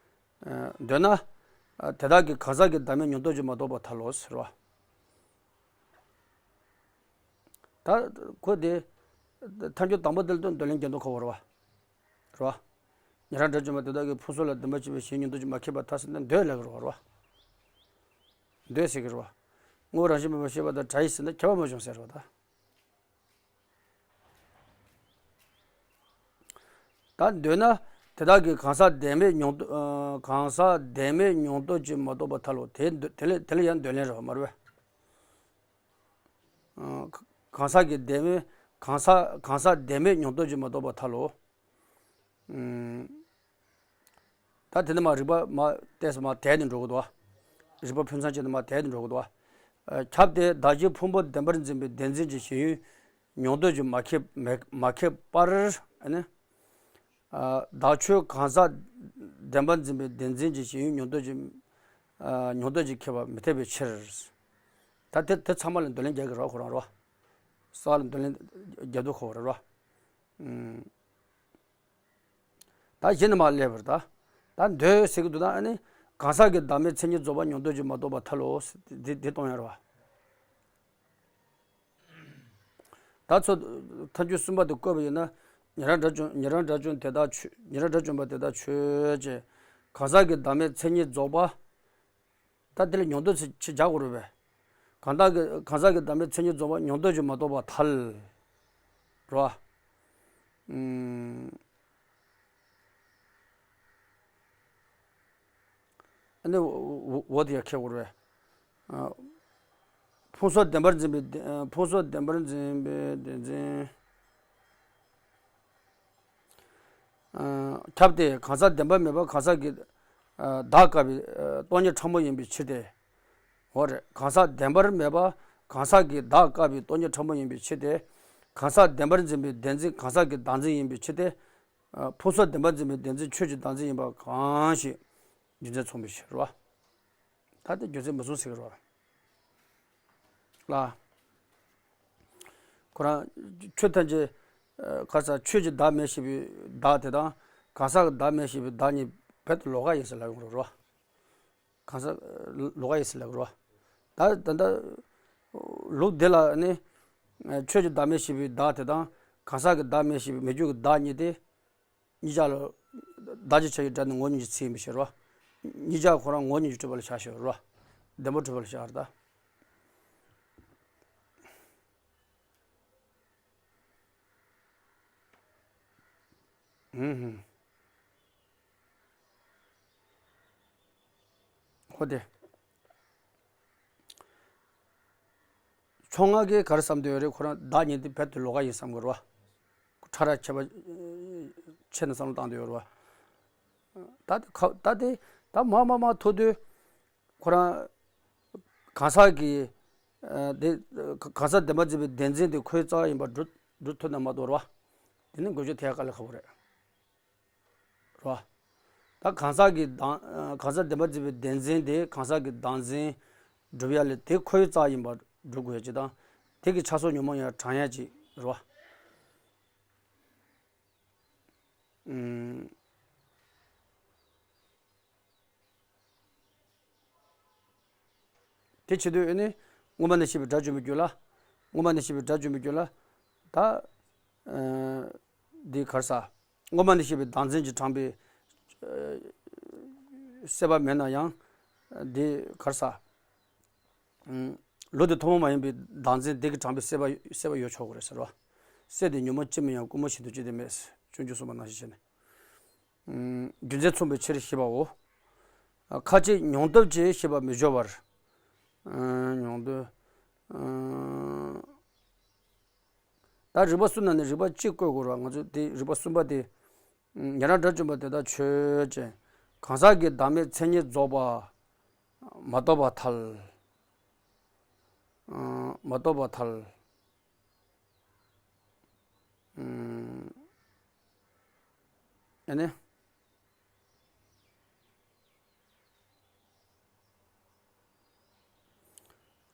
ཨ། འདོད་ན། ཨ། དེ་དག་གིས་གང་ཟག་གི་བདག་མེད་མྱོང་སྟོབས་ཀྱིས་མ་རྟོགས་པར་ཐལ་ལོ་ཟེར་བ། ད་ཁོ་དེ། ཐལ་འགྱུར་དང་པོ་དེ་ལ་འདོད་ལན་རྒྱག་མདོག་ཁ་པོ་རེད་པ། རེད་པ། ཉན་རང་དགྲ་བཅོམ་པ་དེ་དག་གིས་ཕུང་གསོགས་ལ་བདེན་པར་ཞེན་པའི་ཞེན་ཡུལ་མྱོང་སྟོབས་ཀྱིས་མ་ཁེགས་པར་ཐལ་ཟེར་ན་འདོད་ལབ་ཀྱི་རེད་པ། འདོད་ཟེར་གྱི་རེད་པ། དངོས་པོ་རང་བཞིན་མེད་པར་ཤེས་པ་དང་བྲལ་བའི་ཕྱིར་ཟེར་ན་ཁྱབ་པ་མ་བྱུང་ཟེར་བ་ད། ད་འདོད་ན། དེ་དག་གིས་གང་ཟག་བདེན་མེད་མྱོང་སྟོབས། ཨ། གང་ཟག་བདེན་མེད་མྱོང་སྟོབས་ཀྱིས་མ་རྟོགས་པར་ཐལ་ལོ། དེ་འདོད། དེ་ལ། དེ་ལ་ཡང་འདོད་ལན་རེད་པ་མ་རེད་པས། ཨ། གང་ཟག་གི་བདེན་མེད། གང་ཟག་གང་ཟག་བདེན་མེད་མྱོང་སྟོབས་ཀྱིས་མ་རྟོགས་པར་ཐལ་ལོ། ཨུམ། ད་དེ་ནས་མར་རིགས་པ་མར་བལྟས་སོང་མར་དལ་ནས་འགྲོ་གི་འདུག་པ། རིགས་པ་ཕུན་སུམ་ཚོགས་ནས་མར་དལ་ནས་འགྲོ་གི་འདུག་པ། ཨ། ཁྱབ་སྟེ་བདག་གཞན་ཕུང་པོ་བདེན་པར་འཛིན་པའི་བདེན་འཛིན་གྱི་ཞེན་ཡུལ་མྱོང་སྟོབས་ཀྱིས་མ་ཁེགས་མ་མ་ཁེགས་པར། ཨ་ནི། ཨ། བདག་ཆོས་གང་ཟག་བདེན་པར་འཛིན་པའི་བདེན་འཛིན་གྱི་ཞེན་ཡུལ་མྱོང་སྟོབས་ཀྱིས། ཨ། མྱོང་སྟོབས་ཀྱིས་ཁེགས་པ་མི་འཐད་པའི་ཕྱིར། ད་དེ་དེ་ཚང་མ་ལ་འདོད་ལན་རྒྱག་གི་རེད་པ་ཁོ་རང་རེད་པ། ས་ལ་འདོད་ལན་རྒྱག་མདོག་ཁ་པོ་རེད་པ། ཨུམ། ད་གཞི་ནས་མར་སླེབས་པ་རེད་ད། ད་འདོད་ཟེར་གྱི་འདུག་ད། ཨ་ནི། གང་ཟག་གི་བདག་མེད་མཚན་ཉིད་རྫོགས་པ་མྱོང་སྟོབས་ཀྱིས་མ་རྟོགས་པར་ཐལ་ལོ། འདི་འདི་གཏོང་ཡ་རེད་པ། ད་ཚོ་ཐལ་འགྱུར་གསུམ་པ་དེ་བཀོད་པ་ཡིན་ན། ཉན་རང་དགྲ་བཅོམ། ཉན་རང་དགྲ་བཅོམ་དེ་དག་ཆོས། ཉན་རང་དགྲ་བཅོམ་པ་དེ་དག་ཆོས་ཅན། གང་ཟག་གི་བདག་མེད་མཚན་ཉིད་རྫོགས་པ། ད་དེ་ལ་མྱོང་སྟོབས་ཅིག་རྒྱག་དགོས་རེད་པས། གང་ཟག་གི་གང་ཟག་གི་བདག་མེད་མཚན་ཉིད་རྫོགས་པ་མྱོང་སྟོབས་ཀྱིས་མ་རྟོགས་པར་ཐལ། རེད་པ། ཨུམ། ཨ་ནི་འོ་འོ་འོ་དེ་ཡང་ཁེགས་དགོས་རེད་པས། ཨ། ཕུང་གསོགས་བདེན་པར་འཛིན་པའི་བདེན། ཕུང་གསོགས་བདེན་པར་འཛིན་པའི་བདེན་འཛིན། ཨ། ཁྱབ་སྟེ་གང་ཟག་བདེན་པ་མེད་པ་གང་ཟག་གི། ཨ། བདག་དགག་པའི། ཨ། སྟོང་ཉིད་ཕྲ་མོ་ཡིན་པའི་ཕྱིར་ཏེ། འོ་རེད། གང་ཟག་བདེན་པར་མེད་པ་གང་ཟག་གི་བདག་དགག་པའི་སྟོང་ཉིད་ཕྲ་མོ་ཡིན་པའི་ཕྱིར་ཏེ། གང་ཟག་བདེན་པར་འཛིན་པའི་བདེན་འཛིན་གང་ཟག་གི་བདག་འཛིན་ཡིན་པའི་ཕྱིར་ཏེ། ཨ། ཕུང་གསོགས་བདེན་པར་འཛིན་པའི་བདེན་འཛིན་ཆོས་ཀྱི་བདག་འཛིན་ཡིན་པ་གང་ཞིག་རྒྱུ་མཚན་མཚུངས་པའི་ཕྱིར་རོ། ད་དེ་རྒྱུ་མཚན་མི་མཚུངས་ཟེར་གི་རོ། ལ། ཁོ་རང་ཆོས་ཐམས་ཅད། ཨ། ག་ས་ཆོས་ཀྱི་བདག་མེད་ཞེས་པའི་བདག་དེ་དང་གང་ཟག་གི་བདག་མེད་ཞེས་པའི་བདག་གཉིས་རྦད་དེ་ལོགས་ཀ་ཡིན་ཟེར་ལབ་ཡོང་གི་རེད་རོ། གང་ཟག་ལོགས་ཀ་ཡིན་ཟེར་ལབ་ཀྱི་རེད་བ། ད་ད་ལྟ་ལུགས་འདི་ལ་ནི། ཆོས་ཀྱི་བདག་མེད་ཞེས་པའི་བདག་དེ་དང་གང་ཟག་གི་བདག་མེད་ཞེས་པའི་མེད་རྒྱུ་གི་བདག་གཉིས་དེ། གཉིས་ཆར་ལ། བདག་ཅེས་བྱ་བའི་སྒྲ་ནི་ངོ་བོ་ཉིད་ཀྱི་ཚིག་ཡིན་པའི་ཕྱིར་རོ། གཉིས་ཆར་ཁོ་རང་ངོ་བོ་ཉིད་ཀྱིས་གྲུབ་པ་ལ་བཞག་ཞེས་རོ། བདེན་པར་གྲུབ་པ་ལ་བཞག་རེད་ད། ཨུམ། ཧོ་དེ། ཕྱོགས་སྔ་གིས་ག་རེ་བསམ་དུ་ཡོད་རེད། ཁོ་རང་བདག་གཉིས་དེ་རྦད་དེ་ལོགས་ཀ་ཡིན་བསམ་གི་རེད་བ། ཕྲ་རགས་ཁྱད་པར་ཕྱེ་ནས་བསམ་བློ་བཏང་དུ་ཡོད་རེད་བ། ད་དེ་ཁ་ད་དེ་ད་མ་མ་མ་ཐུག་དུས། ཁོ་རང་གང་ཟག་གི། ཨ། དེ་གང་ཟག་བདེན་པར་འཛིན་པའི་བདེན་འཛིན་དེ་ཁོའི་རྩ་བ་ཡིན་པར་སྒྲུབ་སྒྲུབ་ཐུབ་ན་མ་གཏོགས་རེད་བ། དེ་ནི་འགོད་རྒྱུ་དེ་ཡང་དཀའ་ལས་ཁག་པོ་རེད། རེད་བ། ད་གང་ཟག་གི་བདག་ཨ། གང་ཟག་བདེན་པར་འཛིན་པའི་བདེན་འཛིན་དེ་གང་ཟག་གི་བདག་འཛིན་སྒྲུབ་ཡ་ལས་དེ་ཁོའི་རྩ་བ་ཡིན་པར་སྒྲུབ་དགོས་ཡ་ཅིག་དང་། དེ་གི་ཆ་སོགས་ཉོན་མོངས་ཡང་དྲངས་ཡ་ཅིག་རེད་བ། ཨུམ། དེ་བྱེད་དུས་ཨ་ནི། སྔོན་མ་ནས་ཤེས་པའི་དགྲ་བཅོམ་པའི་རྒྱུད་ལ། སྔོན་མ་ནས་ཤེས་པའི་དགྲ་བཅོམ་པའི་རྒྱུད་ལ། ད། ཨ། འདི་ག་རེ་ཟ། སྔོན་མ་ནས་ཤེས་པའི་བདག་འཛིན་གྱིས་དྲངས་པའི། ཨ། སྲེད་པ་མེད་ན་ཡང་། འདི་ག་རེ་ཟ། ཨ། ལུགས་དེ་ཐུན་མོང་མ་ཡིན་པའི་བདག་འཛིན་དེ་གིས་དྲངས་པའི་སྲེད་པ་སྲེད་པ་ཡོད་ཆོག་གི་རེད་ཟེར་བ། སྲེད་དེ་ཉོན་མོངས་ཅི་སྨོས་ཡང་ཀུན་རྨོངས་བཞིན་དུ་ཅི་སྟེ་མེད། སྤྱོད་འཇུག་གསུངས་པ་ནང་བཞིན་བྱས་ནས། ཨ། རྒྱུ་མཚན་མཚུངས་པའི་ཕྱིར་ཞེས་པའོ། ཁ་ཅིག་མྱོང་སྟོབས་ཀྱིས་ཤེས་པར་མི་སྦྱོར་བར། ཨ། མྱོང་སྟོབས། ཨ། ད་རིགས་པ་གསུམ་ནང་ནས་རིགས་པ་གཅིག་བཀོད་དགོས་རེད་བ། ང་ཚོ་དེ་རིགས་པ་གསུམ་པ་དེ། ཉན་རང་དགྲ་བཅོམ་པ་དེ་དག་ཆོས་ཅན། གང་ཟག་གི་བདག་མེད་མཚན་ཉིད་རྫོགས་པ་མ་རྟོགས་པར་ཐལ། ཨ། མ་རྟོགས་པར་ཐལ། ཨ་ནི།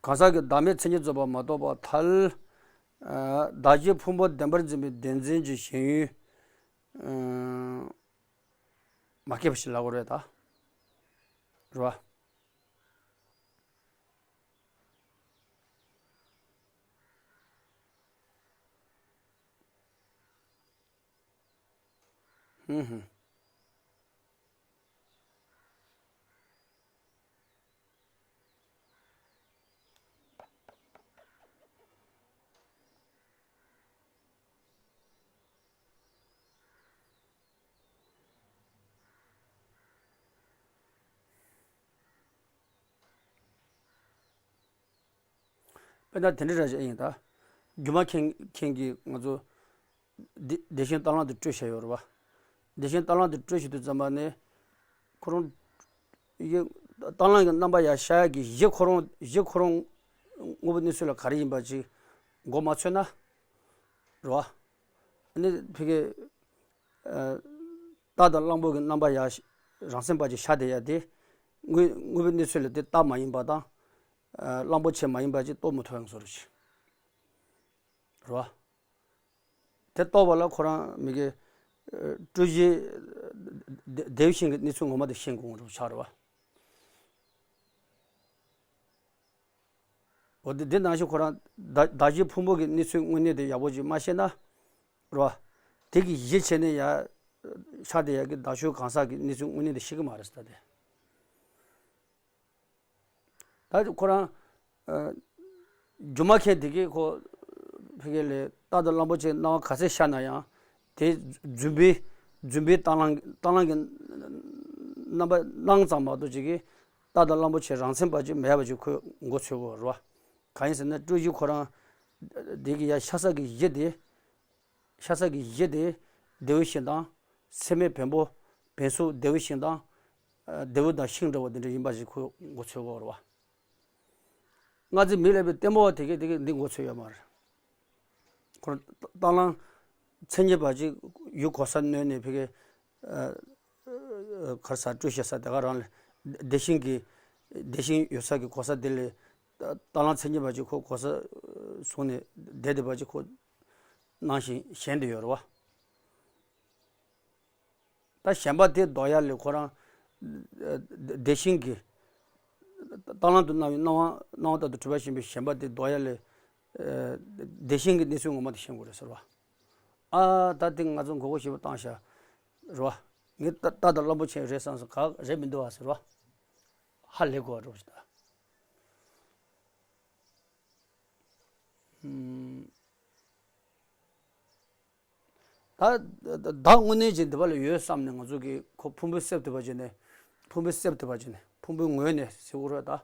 གང་ཟག་གི་བདག་མེད་མཚན་ཉིད་རྫོགས་པ་མ་རྟོགས་པར་ཐལ། ཨ། བདག་གཞན་ཕུང་པོ་བདེན་པར་འཛིན་པའི་བདེན་འཛིན་གྱི་ཞེན་ཡུལ། ཨ། མ་སྐྱེས་པ་ཞིག་ལབ་དགོས་རེད་ད། རེད་བ། ཧུམ་ཧུམ། དཔེར་ན་དེ་འདྲ་ར་ཞིག་ཡིན་ད། སྒྱུ་མ་མཁན་མཁན་གྱིས་ང་ཚོ་བདེ་བདེ་གཤེགས་རྟ་གླང་དེ་སྤྲོད་བཞག་ཡོད་རེད་བ། བདེ་གཤེགས་རྟ་གླང་དེ་སྤྲོད་བཞག་དུས་ཙམ་པ་ནས། ཁོ་རང་། ཡེ། རྟ་གླང་གི་རྣམ་པ་ཡར་ཤར་ཡག་གི་གཞི་ཁོ་རང་གཞི་ཁོ་རང་དངོས་པོ་གནས་ཚུལ་ལ་ག་རེ་ཡིན་པ་ཅིག་མགོ་མ་ཚོས་ན། རེད་བ། ཨ་ནི་ཕ་གི། ཨ། རྟ་དང་གླང་པོ་གི་རྣམ་པ་ཡར་རང་སེམས་པ་ཅིག་ཤར་བསྡད་ཡག་དེ། དངོས་དངོས་པོའི་གནས་ཚུལ་ལ་དེ་རྟ་མ་ཡིན་པ་དང་། ཨ། གླང་པོ་ཆེ་མ་ཡིན་པ་ཅིག་རྟོགས་མི་ཐུབ་ཡོང་བཟོ་འདྲ་ཅིག་རེད་བ། དེ་རྟོགས་པ་ལ་ཁོ་རང་མི་དགེ། ཨ། སྤྲོས་གཞི། བདེ་བདེ་བའི་ཞིང་གི་གནས་ཚུལ་ངོ་མ་དེ་ཤེས་དགོས་ངོ་རུ་ཆགས་རེད་བ། འོ་དེ་དེ་ནང་བཞིན་ཁོ་རང་བདག་བདག་གཞན་ཕུང་པོ་གི་གནས་ཚུལ་དངོས་གནས་དེ་ཡག་པོ་ཅིག་མ་ཤེས་ན། རེད་བ། དེ་གི་གཞི་བྱས་ནས་ཡར་ཤར་བསྡད་ཡག་གི་བདག་ཆོས་གང་ཟག་གི་གནས་ཚུལ་དངོས་གནས་དེ་ཤེས་ཀྱི་མ་རེད་ཟེར་ད་དེ། ད་ཁོ་རང་། ཨ། སྒྱུ་མ་མཁན་དེ་གིས་ཁོ། ཕ་གི་ལ་རྟ་དང་གླང་པོ་ཆེ་སྣང་བ་ག་ཚད་ཤར་ན་ཡང་། དེ་རྫུན་པའི་རྫུན་པའི་རྟ་གླང་རྟ་གླང་གི་རྣམ་པ་སྣང་ཙམ་མ་གཏོགས་ཅིག་གིས་རྟ་དང་གླང་པོ་ཆེ་རང་སེམས་པ་ཅིག་མེད་པ་ཅིག་ཁོས་མགོ་ཚོས་དགོས་རེད་བ། གང་ཡིན་ཟེར་ན་སྤྲོས་གཞི་ཁོ་རང་། དེ་གི་ཡར་ཤར་ས་གི་གཞི་དེ། ཤར་ས་གི་གཞི་དེ། བདེ་བའི་ཞིང་དང་། སེམས་མེད་བེམ་པོ། བེམ་སོགས་བདེ་བའི་ཞིང་དང་། ཨ། བདེ་བ་དང་ཤིང་འདྲ་བ་དེ་འདྲ་ཡིན་པ་ཞིག་ཁོས་མགོ་ཚོས་དགོས་རེད་བ། སྔར་ཚེ་མིག་ལས་པའི་ལྟད་མོ་བ་དེ་གས་དེ་གས་འདི་མགོ་ཚོས་ཡོད་མ་རེད། ཁོ་རང་རྟ་གླང་མཚན་ཉིད་པ་ཅིག་ཡུལ་གོ་ས་སྣོན་ནས་ཕ་གི། ཨ། ག་རེ་ཟ། སྤྲོས་བཞག་ས་དེ་ག་རང་ལ། བདེ་ཞིང་གི། བདེ་ཞིང་ཡོད་ས་གི་གོ་ས་དེ་ལ། རྟ་གླང་མཚན་ཉིད་པ་ཅིག་ཁོ་གོ་ས་བཟུང་ནས་བསྡད་བསྡད་པ་ཅིག་ཁོ་སྣང་ཞིང་ཞེན་བསྡད་ཡོད་རེད་བ། ད་ཞེན་པ་དེ་ལྡོག་ཡ་ལ་ཁོ་རང་། བདེ་ཞིང་གི། རྟ་གླང་དུ་སྣང་བའི་སྣང་བ་སྣང་བ་ལྟར་དུ་གྲུབ་པ་ཞེན་པའི་ཞེན་པ་དེ་ལྡོག་ཡ་ལ། བདེ་ཞིང་གི་གནས་ཚུལ་ངོ་མ་དེ་ཤེས་དགོས་རེད་ཟེར་བ། ཨ། ད་དེ་ང་ཚོ་མགོ་སྐོར་ཞེ་པོ་བཏང་ཤག་རེད་བ། ངས་རྟ་རྟ་དང་གླང་པོ་ཆེ་རེད་བསམ་སོང་། ག་རེད་མི་འདུག་བ་ཟེར་བ། ཧ་ལས་དགོས་པ་རེད་བ་ད། ཨུམ། ད་བདག་དངོས་གནས་ཅིག་འདི་པ་ལ་ཡོད་བསམ་ནས་ང་ཚོ་གིས་ཁོ་ཕུང་པོའི་གསེབ་དེ་པ་ཅིག་ནས། ཕུང་པོའི་གསེབ་དེ་པ་ཅིག་ནས། ཕུང་པོའི་ངོས་ནས་ཟེར་དགོས་རེད་ད།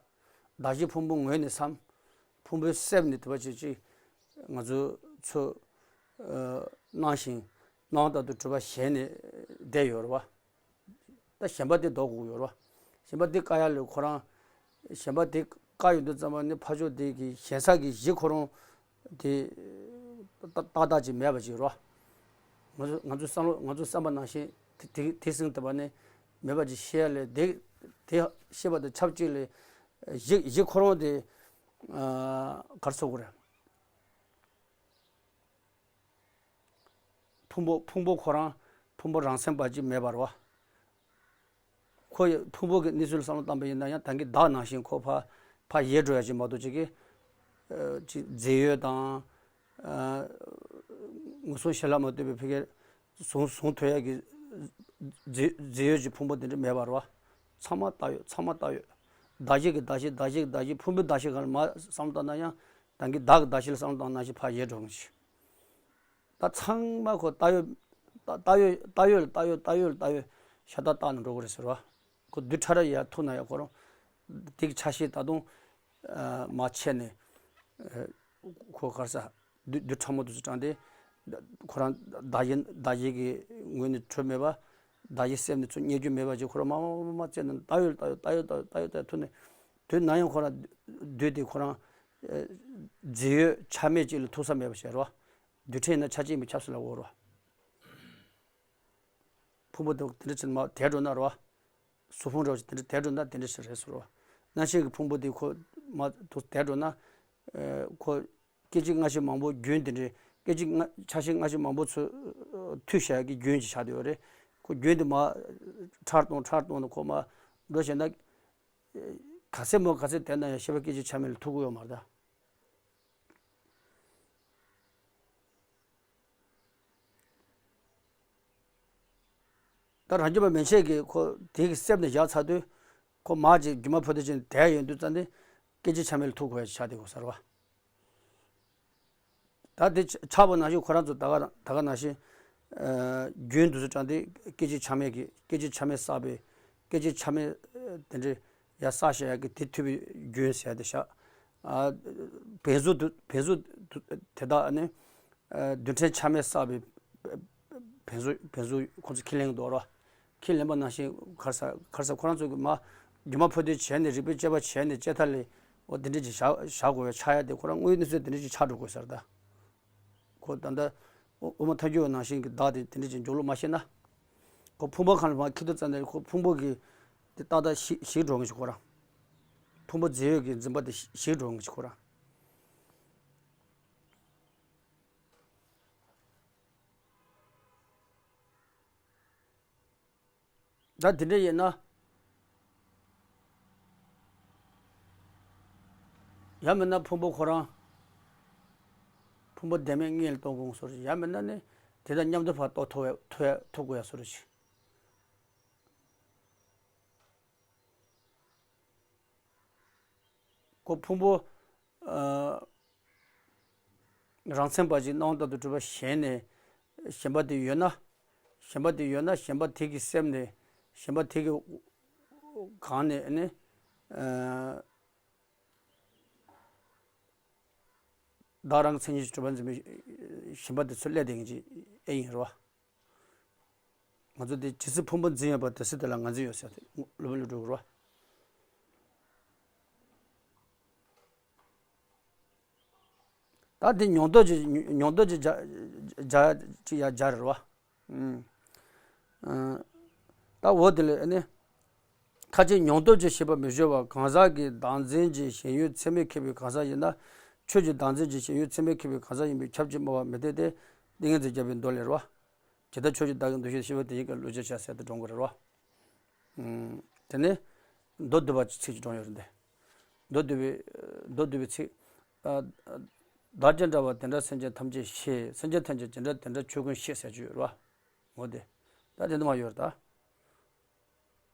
བདག་གཞན་ཕུང་པོའི་ངོས་ནས་བསམ། ཕུང་པོའི་གསེབ་ནས་དེ་པ་ཅིག་ཅིག་ང་ཚོ་ཚོ། ཨ། སྣང་ཞིང་སྣང་བ་ལྟར་དུ་གྲུབ་པ་ཞེན་ནས་བསྡད་ཡོད་རེད་བ། ད་ཞེན་པ་དེ་ལྡོག་དགོས་ཡོད་རེད་བ། ཞེན་པ་དེ་བཀག་ཡ་ལ་ཁོ་རང་། ཞེན་པ་དེ་བཀག་ཡོང་དུས་ཙམ་པ་ནི་ཕར་ཕྱོགས་དེ་གི་ཞེན་ས་གི་གཞི་ཁོ་རང་དེ་ཏག་ཏག་ཅིག་མེད་པ་ཅིག་རེད་བ། ང་ཚོ་ང་ཚོའི་བསམ་བློ། ང་ཚོའི་བསམ་པ་ནང་བཞིན་དེ་དེ་དེ་ཟིན་ཐུབ་པ་ནི་མེད་པ་ཅིག་ཤེས་ཡ་ལས། དེ་དེ་ཤེས་པ་དང་ཆབས་ཅིག་ལ་གཞི་གཞི་ཁོ་རང་དེ། ཨ། ག་རེ་ཟེར་དགོས་རེད། ཕུང་པོ། ཕུང་པོ་ཁོ་རང་ཕུང་པོ་རང་སེམས་པ་ཅིག་མེད་པ་རེད་བ། ཁོ་ཡི་ཕུང་པོ་གི་གནས་ཚུལ་བསམ་བློ་བཏང་པ་ཡིན་ན་ཡང་ད་གིན་བདག་ནང་བཞིན་ཁོ་ཕར་ཕར་ཡལ་འགྲོ་ཡ་ཅིག་མ་གཏོགས་ཅིག་གི། ཨ་ཅིག་རྫས་ཡོད་དང་། ཨ་ངན་སོང་ཞི་ལྷག་མ་ལྟོས་པའི་ཕ་གིར་གཟུང་གཟུང་ཐུབ་ཡག་གི་རྫས་རྫས་ཡོད་ཀྱི་ཕུང་པོ་དེ་འདྲ་མེད་པ་རེད་བ། ཚང་མ་བཏགས་ཡོད། ཚང་མ་བཏགས་ཡོད། གདགས་གཞི་གི་གདགས་གཞི། གདགས་གཞི་གི་གདགས་གཞི། ཕུང་པོའི་གདགས་གཞི་སྒང་ལ་མར་བསམ་བློ་བཏང་ན་ཡང་། ད་གིན་བདག་གི་གདགས་གཞི་ལ་བསམ་བློ་བཏང་ན་ཞིག་ཕར་ཡལ་འགྲོ་གི་ཞིག་ད་ཚང་མ་ཁོ་བཏགས་ཡོད། བཏགས་ཡོད། བཏགས་ཡོད་ལ་བཏགས་ཡོད། བཏགས་ཡོད་ལ་བཏགས་ཡོད། ཤ་སྟག་བཏགས་ནས་འགྲོ་གི་རེད་ཟེར་བ། ཁོ་རྡུལ་ཕྲ་རབ་ཡར་ཐུག་ན་ཡང་ཁོ་རང་དེ་གི་ཆ་ཤས་ད་དུང་ཨ་མར་ཆད་ནས་ཨ་ཁོ་ག་རེ་ཟ། རྡུལ་རྡུལ་ཕྲ་མོ་དེ་ཚོ་དྲངས་ཏེ་ཁོ་རང་གདགས་གཞི་གདགས་གཞི་གི་ངོས་ནས་གྲུབ་མེད་པ། གདགས་གཞི་སེམས་ནས་ཚུར་རྙེད་རྒྱུ་མེད་པ་ཅིག་ཁོ་རང་མར་མར་མར་བཙལ་ནས་བཏགས་ཡོད་ལ་བཏགས་ཡོད། བཏགས་ཡོད་ལ་བཏགས་ཡོད། བཏགས་ཡོད་ལ་བཏགས་ཡོད། ཐུག་ནས་དོན་ན་ཡང་ཁོ་རང་རྡུལ་དེ་ཁོ་རང་ཨ་རྫས་ཡོད་ཆ་མེད་ཅིག་ལ་ཐུག་ས་མེད་པ་ཞིག་རེད་བ། རྡུལ་ཕྲན་ཡིན་ན་ཆ་གཅིག་མིན་ཁྱབ་ས་ལ་འོར་བ། ཕུང་པོ་དེ་དེ་འདྲ་ཕྱིར་མར་དེད་འགྲོ་ན་རེད་བ། གཟུགས་ཕུང་འདྲ་བ་ཞིག་དེ་འདྲ་དེད་འགྲོ་ན་དེ་འདྲ་ཞིག་རེད་ཟེར་བ། རྣམ་ཤེས་ཀྱི་ཕུང་པོ་དེ་ཁོ་མར་དུ་དེད་འགྲོ་ན། ཨ་ཁོ་སྐད་ཅིག་སྔ་ཕྱི་མང་པོ་རྒྱུན་དེ་འདྲའི་སྐད་ཅིག་སྔ་ཆ་ཤས་སྔ་ཕྱི་མང་པོ་ཚུར་མཐུད་བཞག་གི་རྒྱུན་ཅིག་ཆགས་བསྡད་ཡོད་རེད། ཁོ་རྒྱུན་དེ་མར་ཕྲ་གཏོང་ཕྲ་གཏོང་ནས་ཁོ་མར་འགྲོ་བྱས་ན། ག་ཚད་མོ་ག་ཚད་དེད་ན་ཡང་ཤེས་པ་སྐད་ཅིག་ཆ་མེད་ལ་ཐུག་གི་ཡོད་མ་རེད་ད། ད་རང་རྒྱུད་པ་མན་ཆད་ཀྱིས་ཁོ་དེ་གི་སེམས་ནས་བཞག་ཚར་དུས། ཁོ་མར་ཅིག་སྒྱུ་མ་ཕོ་དེ་ཅན་དེ་ཡོང་དུས་ཙམ་ནས་སྐད་ཅིག་ཆ་མེད་ལ་ཐུག་དགོས་ཡ་ཆགས་བསྡད་དགོས་ཟེར་བ། ད་དེ་ཆགས་པ་ནང་བཞིན་ཁོ་རང་ཚོ་ད་ག་ད་ག་ནང་བཞིན། ཨ་རྒྱུན་དུ་ཚུར་དྲངས་ཏེ་སྐད་ཅིག་ཆ་མེད་ཀྱི་སྐད་ཅིག་ཆ་མེད་བསགས་པའི་སྐད་ཅིག་ཆ་མེད་དེ་འདྲའི་ཡར་བསགས་བཞག་ཡ་གི་དེ་མཐུད་པའི་རྒྱུན་ཟེར་ཡ་དེ་བཞག་ཨ་བེམ་གཟུགས་དུ་བེམ་གཟུགས་དུ་དེ་དག་ནི་ཨ་རྡུལ་ཕྲན་ཆ་མེད་བསགས་པའི་བེམ་གཟུགས་བེམ་གཟུགས་ཁོ་ཚོ་ཁས་ལེན་གྱི་འདུག་རོ། ཁས་ལེན་པ་ནང་བཞིན་ག་རེ་ཟ་ག་རེ་ཟ་ཁོ་རང་ཚོ་གི་མར་སྒྱུ་མ་ཕོ་དེ་བྱས་ནས་རིག་པའི་དཔྱད་པ་བྱས་ནས་དཔྱད་ཐ་ལས་འོ་དེ་འདྲ་ཅིག་བཞག་བཞག་དགོས་པའི་ཆགས་ཡ་དེ་ཁོ་རང་དངོས་ཡོད་གནས་ཚུལ་དེ་འདྲ་ཅིག་ཆགས་འགྲོ་དགོས་ཟེར་ད། ཁོ་ད་ལྟ་དབུ་དབུ་མ་ཐལ་འགྱུར་བ་ནང་བཞིན་གྱི་བདག་དེ་དེ་འདྲ་ཅིག་འཇོག་ལུགས་མ་ཤེས་ན། ཁོ་ཕུང་པོ་གང་ལ་མར་འཁྱེར་དུས་ཙམ་ནས་ཁོ་ཕུང་པོ་གི་དེ་ཏག་ཏག་ཞིག་ཞིག་འགྲོ་ངེས་ཤིག་ཁོ་རང་། ཕུང་པོ་རྫས་ཡོད་ཀྱི་འཛིན་པ་དེ་ཞིག་འགྲོ་ངེས་ཤིག་ཁོ་རང་། ད་དེ་འདྲ་ཡིན་ན། ཡང་མིན་ན་ཕུང་པོ་ཁོ་རང་། ཕུང་པོ་བདེན་མེད་དངོས་ལ་རྟོགས་དགོས་བཟོ་འདྲ་ཞིག་ཡང་མིན་ན་ནི་དེ་དང་མཉམ་དུ་ཕར་རྟོགས་ཐུབ་ཐུབ་ཐུབ་དགོས་ཡ་བཟོ་འདྲ་ཞིག་ཁོ་ཕུང་པོ་ཨ་རང་མཚན་པ་ཅིག་སྣང་བ་ལྟར་དུ་གྲུབ་པ་གཞན་ནས་གཞན་པ་དེ་ཡོད་ན། གཞན་པ་དེ་ཡོད་ན་གཞན་པ་དེ་གི་སེམས་ནས་གཞན་པ་དེ་གི་གང་ནས་ནི་ཨ་བདག་རང་གི་མཚན་ཉིད་ཀྱིས་གྲུབ་པ་འཛིན་པའི་གཞན་པ་དེ་ཚུར་སླེབས་བསྡད་མཁན་ཅིག་ཨེ་ཡིན་རེད་བ། ང་ཚོ་དེ་ཇི་སྲིད་ཕུང་པོ་འཛིན་ཡོད་པ་དེ་སྲིད་དེ་ལ་ང་འཛིན་ཡོད་ཟེར་ཏེ་ལུས་པ་ལུས་འགྲོ་གི་རེད་བ། ད་དེ་མྱོང་རྟོག་ཅིག་མྱོང་རྟོག་ཅིག་སྦྱར་སྦྱར་ཅིག་ཡར་སྦྱར་རེད་བ། ཨུམ། ཨ། ད་འོ་དེ་ལས་ཨ་ནི། ཁ་ཅིག་མྱོང་རྟོག་ཅེས་བྱ་བ་མི་སྦྱོར་བ་གང་ཟག་གི་བདག་འཛིན་གྱི་ཞེན་ཡུལ་ཚད་མས་ཁེགས་པའི་གང་ཟག་ཡིན་ན། ཆོས་ཀྱི་བདག་འཛིན་གྱི་ཞེན་ཡུལ་ཚད་མས་ཁེགས་པའི་གང་ཟག་ཡིན་པས་ཁྱབ་ཅེས་སྨྲ་བ་མི་འཐད་དེ། ཏིང་ངེ་འཛིན་རྒྱས་པའི་མདོ་ལས་རེད་བ། ཇི་ལྟར་ཆོས་ཀྱི་བདག་གི་འདུ་ཤེས་ཤེས་པ་དེ་ཉིད་ཀྱིས་བསླུ་བྱར་བྱ་ཟེར་དུ་འགྲོ་དགོས་རེད་བ། ཨུམ། དེ་ནས་མདོ་སྡུད་པ་ཚིག་ཅིག་བགྲངས་ཡོད་རེད་དེ། མདོ་སྡུད་པའི་མདོ་སྡུད་པའི་ཚིག་ཨ། བདག་ཅི་འདྲ་བ་དེ་འདྲ་སེམས་ཅན་ཐམས་ཅད་ཤེས། སེམས་ཅན་ཐམས་ཅད་ཇི་འདྲ་དེ་འདྲ་ཆོས་ཀུན་ཤེས་ཟེར་རྒྱུ་ཡོད་རེད་བ། འོ་དེ། ད་དེ་འདི་མ་ཡོད་རེད་ད།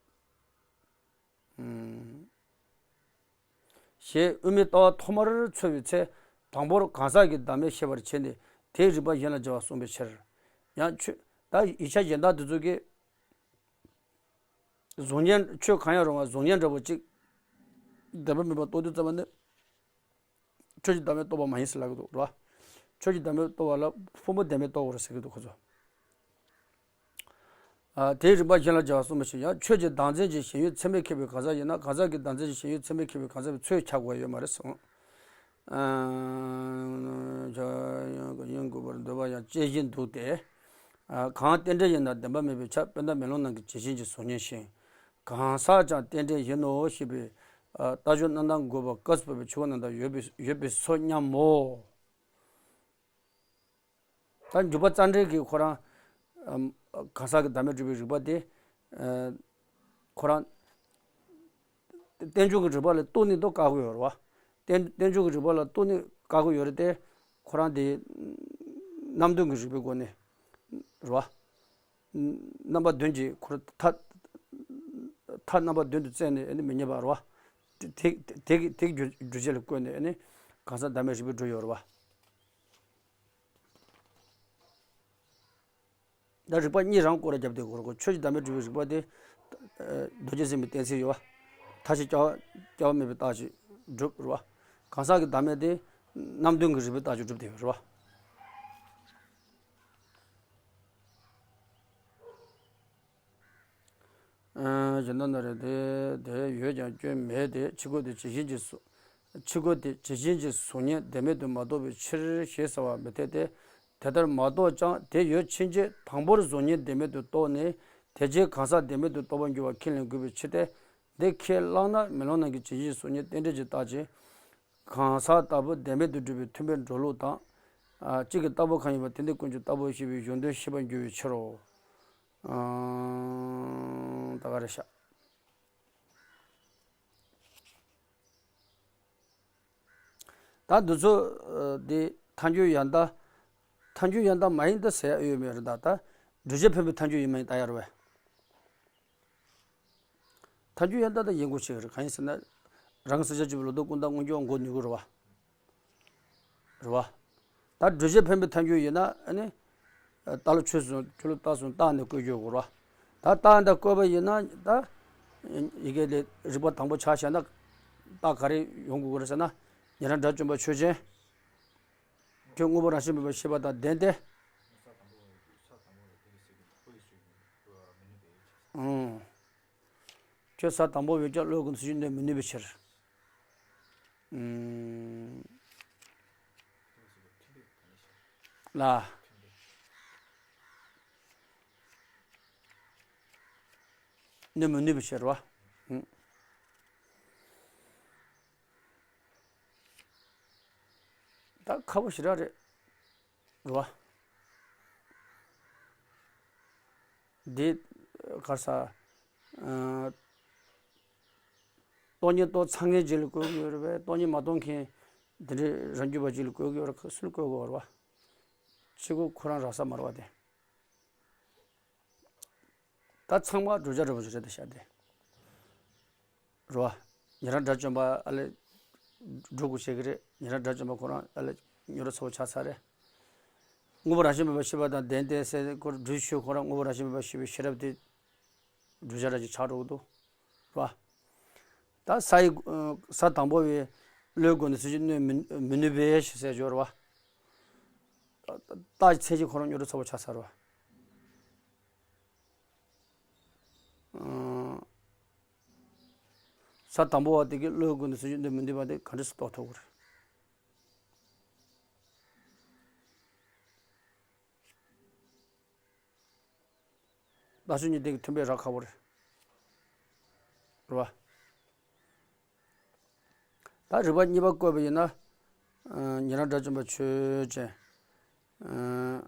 ཨུམ། ཞེས་དབུ་མའི་ལྟ་བ་ཐོག་མར་འཚོལ་བའི་ཚེ། དང་པོར་གང་ཟག་གི་བདག་མེད་ཤེས་པར་བྱས་ནས་དེའི་རིགས་པ་གཞན་ལ་སྦྱར་བ་གསུངས་པའི་ཕྱིར། ཡང་ཆོས་ད་ཡིག་ཆ་གཞན་དག་དེ་ཚོ་གིས་གཟུགས་བརྙན་ཆོས་གང་ཡང་རུང་བ་གཟུགས་བརྙན་འདྲ་པོ་གཅིག་བདེན་པ་མིན་པ་རྟོགས་དུས་ཙམ་པ་ནི་ཆོས་ཀྱི་བདག་མེད་རྟོགས་པ་མ་ཡིན་ཟེར་ལབ་ཀྱི་འདུག་རེད་བ། ཆོས་ཀྱི་བདག་མེད་རྟོགས་པ་ལ་ཕུང་པོ་བདེན་མེད་རྟོགས་དགོས་རེད་ཟེར་གྱི་འདུག་ཁོ་ཚོ། ཨ། དེའི་རིགས་པ་གཞན་ལ་སྦྱར་བ་གསུངས་པ་ཞིག་ཡང་ཆོས་ཀྱི་བདག་འཛིན་གྱི་ཞེན་ཡུལ་ཚད་མས་ཁེགས་པའི་གང་ཟག་ཡིན་ན། གང་ཟག་གི་བདག་འཛིན་གྱི་ཞེན་ཡུལ་ཚད་མས་ཁེགས་པའི་གང་ཟག་པའི་ཚོད་ཆགས་དགོས་ཡོད་མ་རེད་གསུངས། ཨ། ཡང་དགོས་པར་འདོད་པ་ཡང་སྐྱེ་བཞིན་འདུག་སྟེ། ཨ། གང་རྟེན་འབྲེལ་ཡིན་ན་བདེན་པ་མེད་པའི་ཆ། དཔེར་ན་མེ་ལོང་ནང་གི་ཇི་བཞིན་གྱི་གཟུགས་བརྙན་བཞིན། གང་ཟག་ཀྱང་རྟེན་འབྲེལ་ཡིན་ནོ་ཞེས་པའི། ཨ། ལྟ་སྦྱོར་རྣམ་སྣང་འགོག་པ་སྐབས་སུ་བབ་པའི་ཆོས་སྐུ་རྣམ་དག་ཡོད་པའི་ཡོད་པའི་ཚོད་སྙམ་མོ། ད་འཇུག་པ་རྩ་འགྲེལ་གྱི་ཁོ་རང་། ཨམ། གང་ཟག་གི་བདག་མེད་སྒྲུབ་པའི་རིགས་པ་དེ། ཨ། ཁོ་རང་རྟེན་འབྱུང་གི་རིགས་པ་ལ་གཏུགས་ནས་དོ་བཀག་གི་ཡོད་རེད་བ། རྟེན་རྟེན་འབྱུང་གི་རིགས་པ་ལ་གཏུགས་ནས་བཀག་གི་ཡོད་རེད་དེ། ཁོ་རང་དེ་རྣམ་བདུན་གྱི་རིགས་པའི་སྒོ་ནས་རེད་བ། རྣམ་པ་བདུན་གྱིས་ཁོ་རང་མཐའ་མཐའ་རྣམ་པ་བདུན་དུ་བཙལ་ནས་ཨ་ནི་མི་རྙེད་པ་རེད་བ། དེ་དེ་དེ་གི་དེ་གི་རྒྱུ་རྒྱུ་རྗེས་ལ་བཀོད་ནས་ཨ་ནི་གང་ཟག་བདག་མེད་རིགས་པའི་སྒྲུབ་ཡོད་རེད་བ། ད་རིགས་པ་གཉིས་རང་སྐོར་ར་རྒྱབ་སྟེ་གོ་ར་གོ། ཆོས་ཀྱི་བདག་མེད་སྒྲུབ་པའི་རིགས་པ་དེ། ཨ། རྡོ་རྗེ་སེམས་དཔའི་གཏན་ཚིགས་ཡོད་བ། མཐའ་བཞི་སྐྱེ་བ་སྐྱེ་བ་མེད་པའི་རྟགས་ཀྱིས་གྲུབ་རེད་བ། གང་ཟག་གི་བདག་མེད་དེ་རྣམ་བདུན་གྱི་རིགས་པའི་རྟགས་ཀྱིས་གྲུབ་བསྡད་ཡོད་རེད་བ། ཨ། གཞན་དག་ན་རེ་དེ་དེ་ཡོད་ཀྱང་སྐྱོན་མེད་དེ། ཕྱི་རྒོལ་དེ་ཇི་བཞིན་གྱི་གཟུ། ཕྱི་རྒོལ་དེ་ཇི་བཞིན་གྱི་གཟུགས་བརྙན་བདེན་མེད་དུ་མ་རྟོགས་པའི་ཕྱིར་ཞེས་བྱ་བ་མི་འཐད་དེ། དེ་ལྟར་མ་རྟོགས་ཀྱང་དེ་ཡོད་ཕྱིན་ཆད་དང་པོར་གཟུགས་བརྙན་བདེན་མེད་དུ་རྟོགས་ནས། དེ་རྗེས་གང་ཟག་བདེན་མེད་དུ་རྟོགས་པར་འགྱུར་བ་ཁས་ལེན་དགོས་པའི་ཕྱིར་ཏེ། འདི་ཁས་བླངས་ན་མི་བླངས་ན་གི་ཇི་བཞིན་གཟུགས་བརྙན་རྟེན་འབྲེལ་གྱི་རྟགས་ཀྱིས་གང་ཟག་ལྟ་བུ་བདེན་མེད་དུ་སྒྲུབ་པའི་མཐུན་དཔེར་འགྲོ་ལུགས་དང་། ཨ། གཅིག་གི་རྟག་པ་གང་ཡིན་པ་དེ་འདི་ཀུན་གྱི་རྟག་པ་ཞེས་པའི་གཞུང་དོན་ཤེས་པར་འགྱུར་བའི་ཕྱིར་རོ། ཨ། ད་ག་རེ་བྱ། ད་འདི་ཚོ། ཨ། འདི་ཐལ་འགྱུར་ཡང་དག་ཐལ་འགྱུར་ཡང་དག་མ་ཡིན་ད་ཟེར་ཡ་ཡོད་མེད་རེད། ད་ད་སྒྲུབ་བྱེད་འཕེན་པའི་ཐལ་འགྱུར་ཡིན་མ་ཡིན་ལྟ་ཡ་རེད་བས། ཐལ་འགྱུར་ཡང་དག་ད་ཡིན་དགོས་ཆེ་གི་རེད། གང་ཡིན་ཟེར་ན། རང་གི་བསལ་བྱ་གཅིག་པུ་ལོག་རྟོག་ཀུན་བཏགས་མངོན་གྱུར་འགོག་ནུས་ཀྱི་རེད་བ། རེད་བ། ད་སྒྲུབ་བྱེད་འཕེན་པའི་ཐལ་འགྱུར་ཡིན་ན་ཨ་ནི། རྟགས་ལ་ཆོས་སུ་ཆོས་ལུགས་རྟགས་སུ་བཏགས་ནས་བཀོད་རྒྱུ་དགོས་རེད་བ། ད་རྟགས་འདི་བཀོད་པ་ཡིན་ན་ད། ཡི་གེ་ལས་རིགས་པ་དང་པོ་ཆ་བཞག་ན། རྟགས་ག་རེ་ཡོང་དགོས་ཀྱི་རེད་ཟེར་ན། ཉན་རང་དགྲ་བཅོམ་པ་ཆོས་ཅན། ཁྱོད་དངོས་པོ་རང་བཞིན་མེད་པར་ཤེས་པ་དང་ལྡན་ཏེ། ཨང་། ཁྱོད་ས་དང་པོ་བས་ཀྱང་བློའི་སྒོ་ནས་གཟུགས་ཅན་གནོད་མི་ནུས་པའི་ཕྱིར། ཨང་། ལ། གནོད་མི་ནུས་པའི་ཕྱིར་རོ། ཨང་། ད་ཁག་པོ་ཞེ་དྲག་རེད། རེད་བ། འདི་ག་རེ་ཟ། ཨ། སྟོང་ཉིད་རྟོགས་ཚར་མཁན་ཅིག་ལ་བཀོད་ཀྱི་ཡོད་རེད་པས། སྟོང་ཉིད་མ་རྟོགས་མཁན་དེ་འདྲའི་རང་རྒྱུད་པ་ཅིག་ལ་བཀོད་ཀྱི་ཡོད་རེད། སུ་ལ་བཀོད་དགོས་རེད་བ། ཕྱི་རྒོལ་ཁོ་རང་རག་ས་མ་རེད་བ་དེ། ད་ཚང་མ་བགྲོད་བྱ་འདྲ་པོ་ཞིག་རེད་དེ་བཤད་དེ། རེད་བ། ཉན་རང་དགྲ་བཅོམ་པ་ཨ་ལས་སྒྲུབ་དགོས་བྱེད་ཀྱི་རེད། ཉན་རང་དགྲ་བཅོམ་པ་ཁོ་རང་ཨ་ལས་ཉོན་རང་ཚ་པོ་ཆགས་ཚར་རེད། དངོས་པོ་རང་བཞིན་མེད་པར་ཤེས་པ་དང་ལྡན་ཏེ་ཟེར་ཁོ་སྒྲུབ་ཆོས་ཁོ་རང་དངོས་པོ་རང་བཞིན་མེད་པར་ཤེས་པའི་ཤེས་རབ་དེ་བགྲོད་བྱ་འདྲ་ཅིག་ཆགས་འགྲོ་གི་འདུག་རེད་བ། ད་ས་ཡི་ས་དང་པོ་བའི་བློའི་སྒོ་ནས་གཟུགས་ཅན་གནོད་མི་མི་ནུས་པས་ཞེས་ཟེར་སྦྱོར་བ། རྟགས་ཀྱི་མཚན་གཞི་ཁོ་རང་ཉོན་རང་ཚ་པོ་ཆགས་ཚར་བ། ས་དང་པོ་བ་དེ་གི་བློའི་སྒོ་ནས་གཟུགས་ཅན་གནོད་མི་ནུས་པ་དེ་ག་འདྲ་སེ་རྟོགས་ཐུབ་ཀྱི་རེད། རྟགས་ཆོས་གཉིས་ལྡན་གྱི་མཐུན་དཔེ་རག་ཁག་པོ་རེད། རེད་བ། ད་རིགས་པ་གཉིས་པ་བཀོད་པ་ཡིན་ན། ཨ། ཉན་རང་དགྲ་བཅོམ་པ་ཆོས་ཅན། ཨ།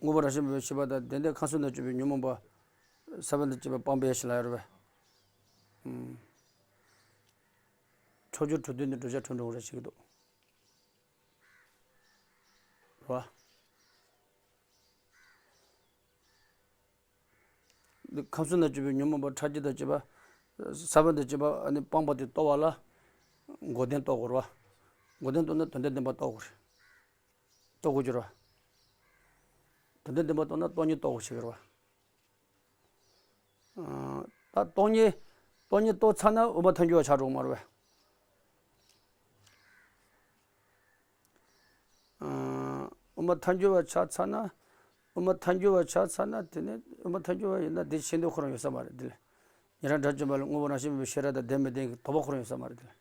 དངོས་པོ་རང་བཞིན་མེད་པའི་ཤེས་པ་དང་ལྡན་ཏེ་ཁམས་གསུམ་ན་སྤྱོད་པའི་ཉོན་མོངས་པ་ས་བོན་དང་བཅས་པ་སྤངས་པའི་ཞེས་ལབ་ཡོད་རེད་པས། ཨུམ། ཕྱོགས་བཅུར་གྲོལ་འདོད་ནི་བགྲོད་བྱ་འཕེན་འགྲོ་རེད་ཅེས་ཀྱི་འདུག་རེད་བ། འདི་ཁམས་གསུམ་ན་སྤྱོད་པའི་ཉོན་མོངས་པ་ཕྲ་རྒྱས་དང་བཅས་པ། ས་བོན་དང་བཅས་པ་ཨ་ནི་སྤངས་པ་དེ་རྟོགས་པ་ལ་འགོག་བདེན་རྟོགས་དགོས་རེད་བ། འགོག་བདེན་རྟོགས་ན་དོན་དམ་བདེན་པ་རྟོགས་དགོས་རེད། རྟོགས་དགོས་ཀྱི་རེད་བ། དོན་དམ་བདེན་པ་རྟོགས་ན་སྟོང་ཉིད་རྟོགས་དགོས་བྱེད་ཀྱི་རེད་བ། ཨ། ད་སྟོང་ཉིད། སྟོང་ཉིད་རྟོགས་ཚར་ན་དབུ་མ་ཐལ་འགྱུར་བ་ཆགས་འགྲོ་གི་མ་རེད་བས། ཨ། དབུ་མ་ཐལ་འགྱུར་བ་ཆགས་ཚར་ན། དབུ་མ་ཐལ་འགྱུར་བ་ཆགས་ཚར་ན་དེ་ནས་དབུ་མ་ཐལ་འགྱུར་བ་ཡིན་ན་དེ་ཤེས་འདོད་ཁོ་རང་ཡོད་ས་མ་རེད་དེ་ལས། ཉན་རང་དགྲ་བཅོམ་པ་ལ་དངོས་པོ་རང་བཞིན་མེད་པའི་ཤེས་རབ་དང་ལྡན་མི་ལྡན་གྱི་དོགས་པ་ཁོ་རང་ཡོད་ས་མ་རེད་དེ་ལས།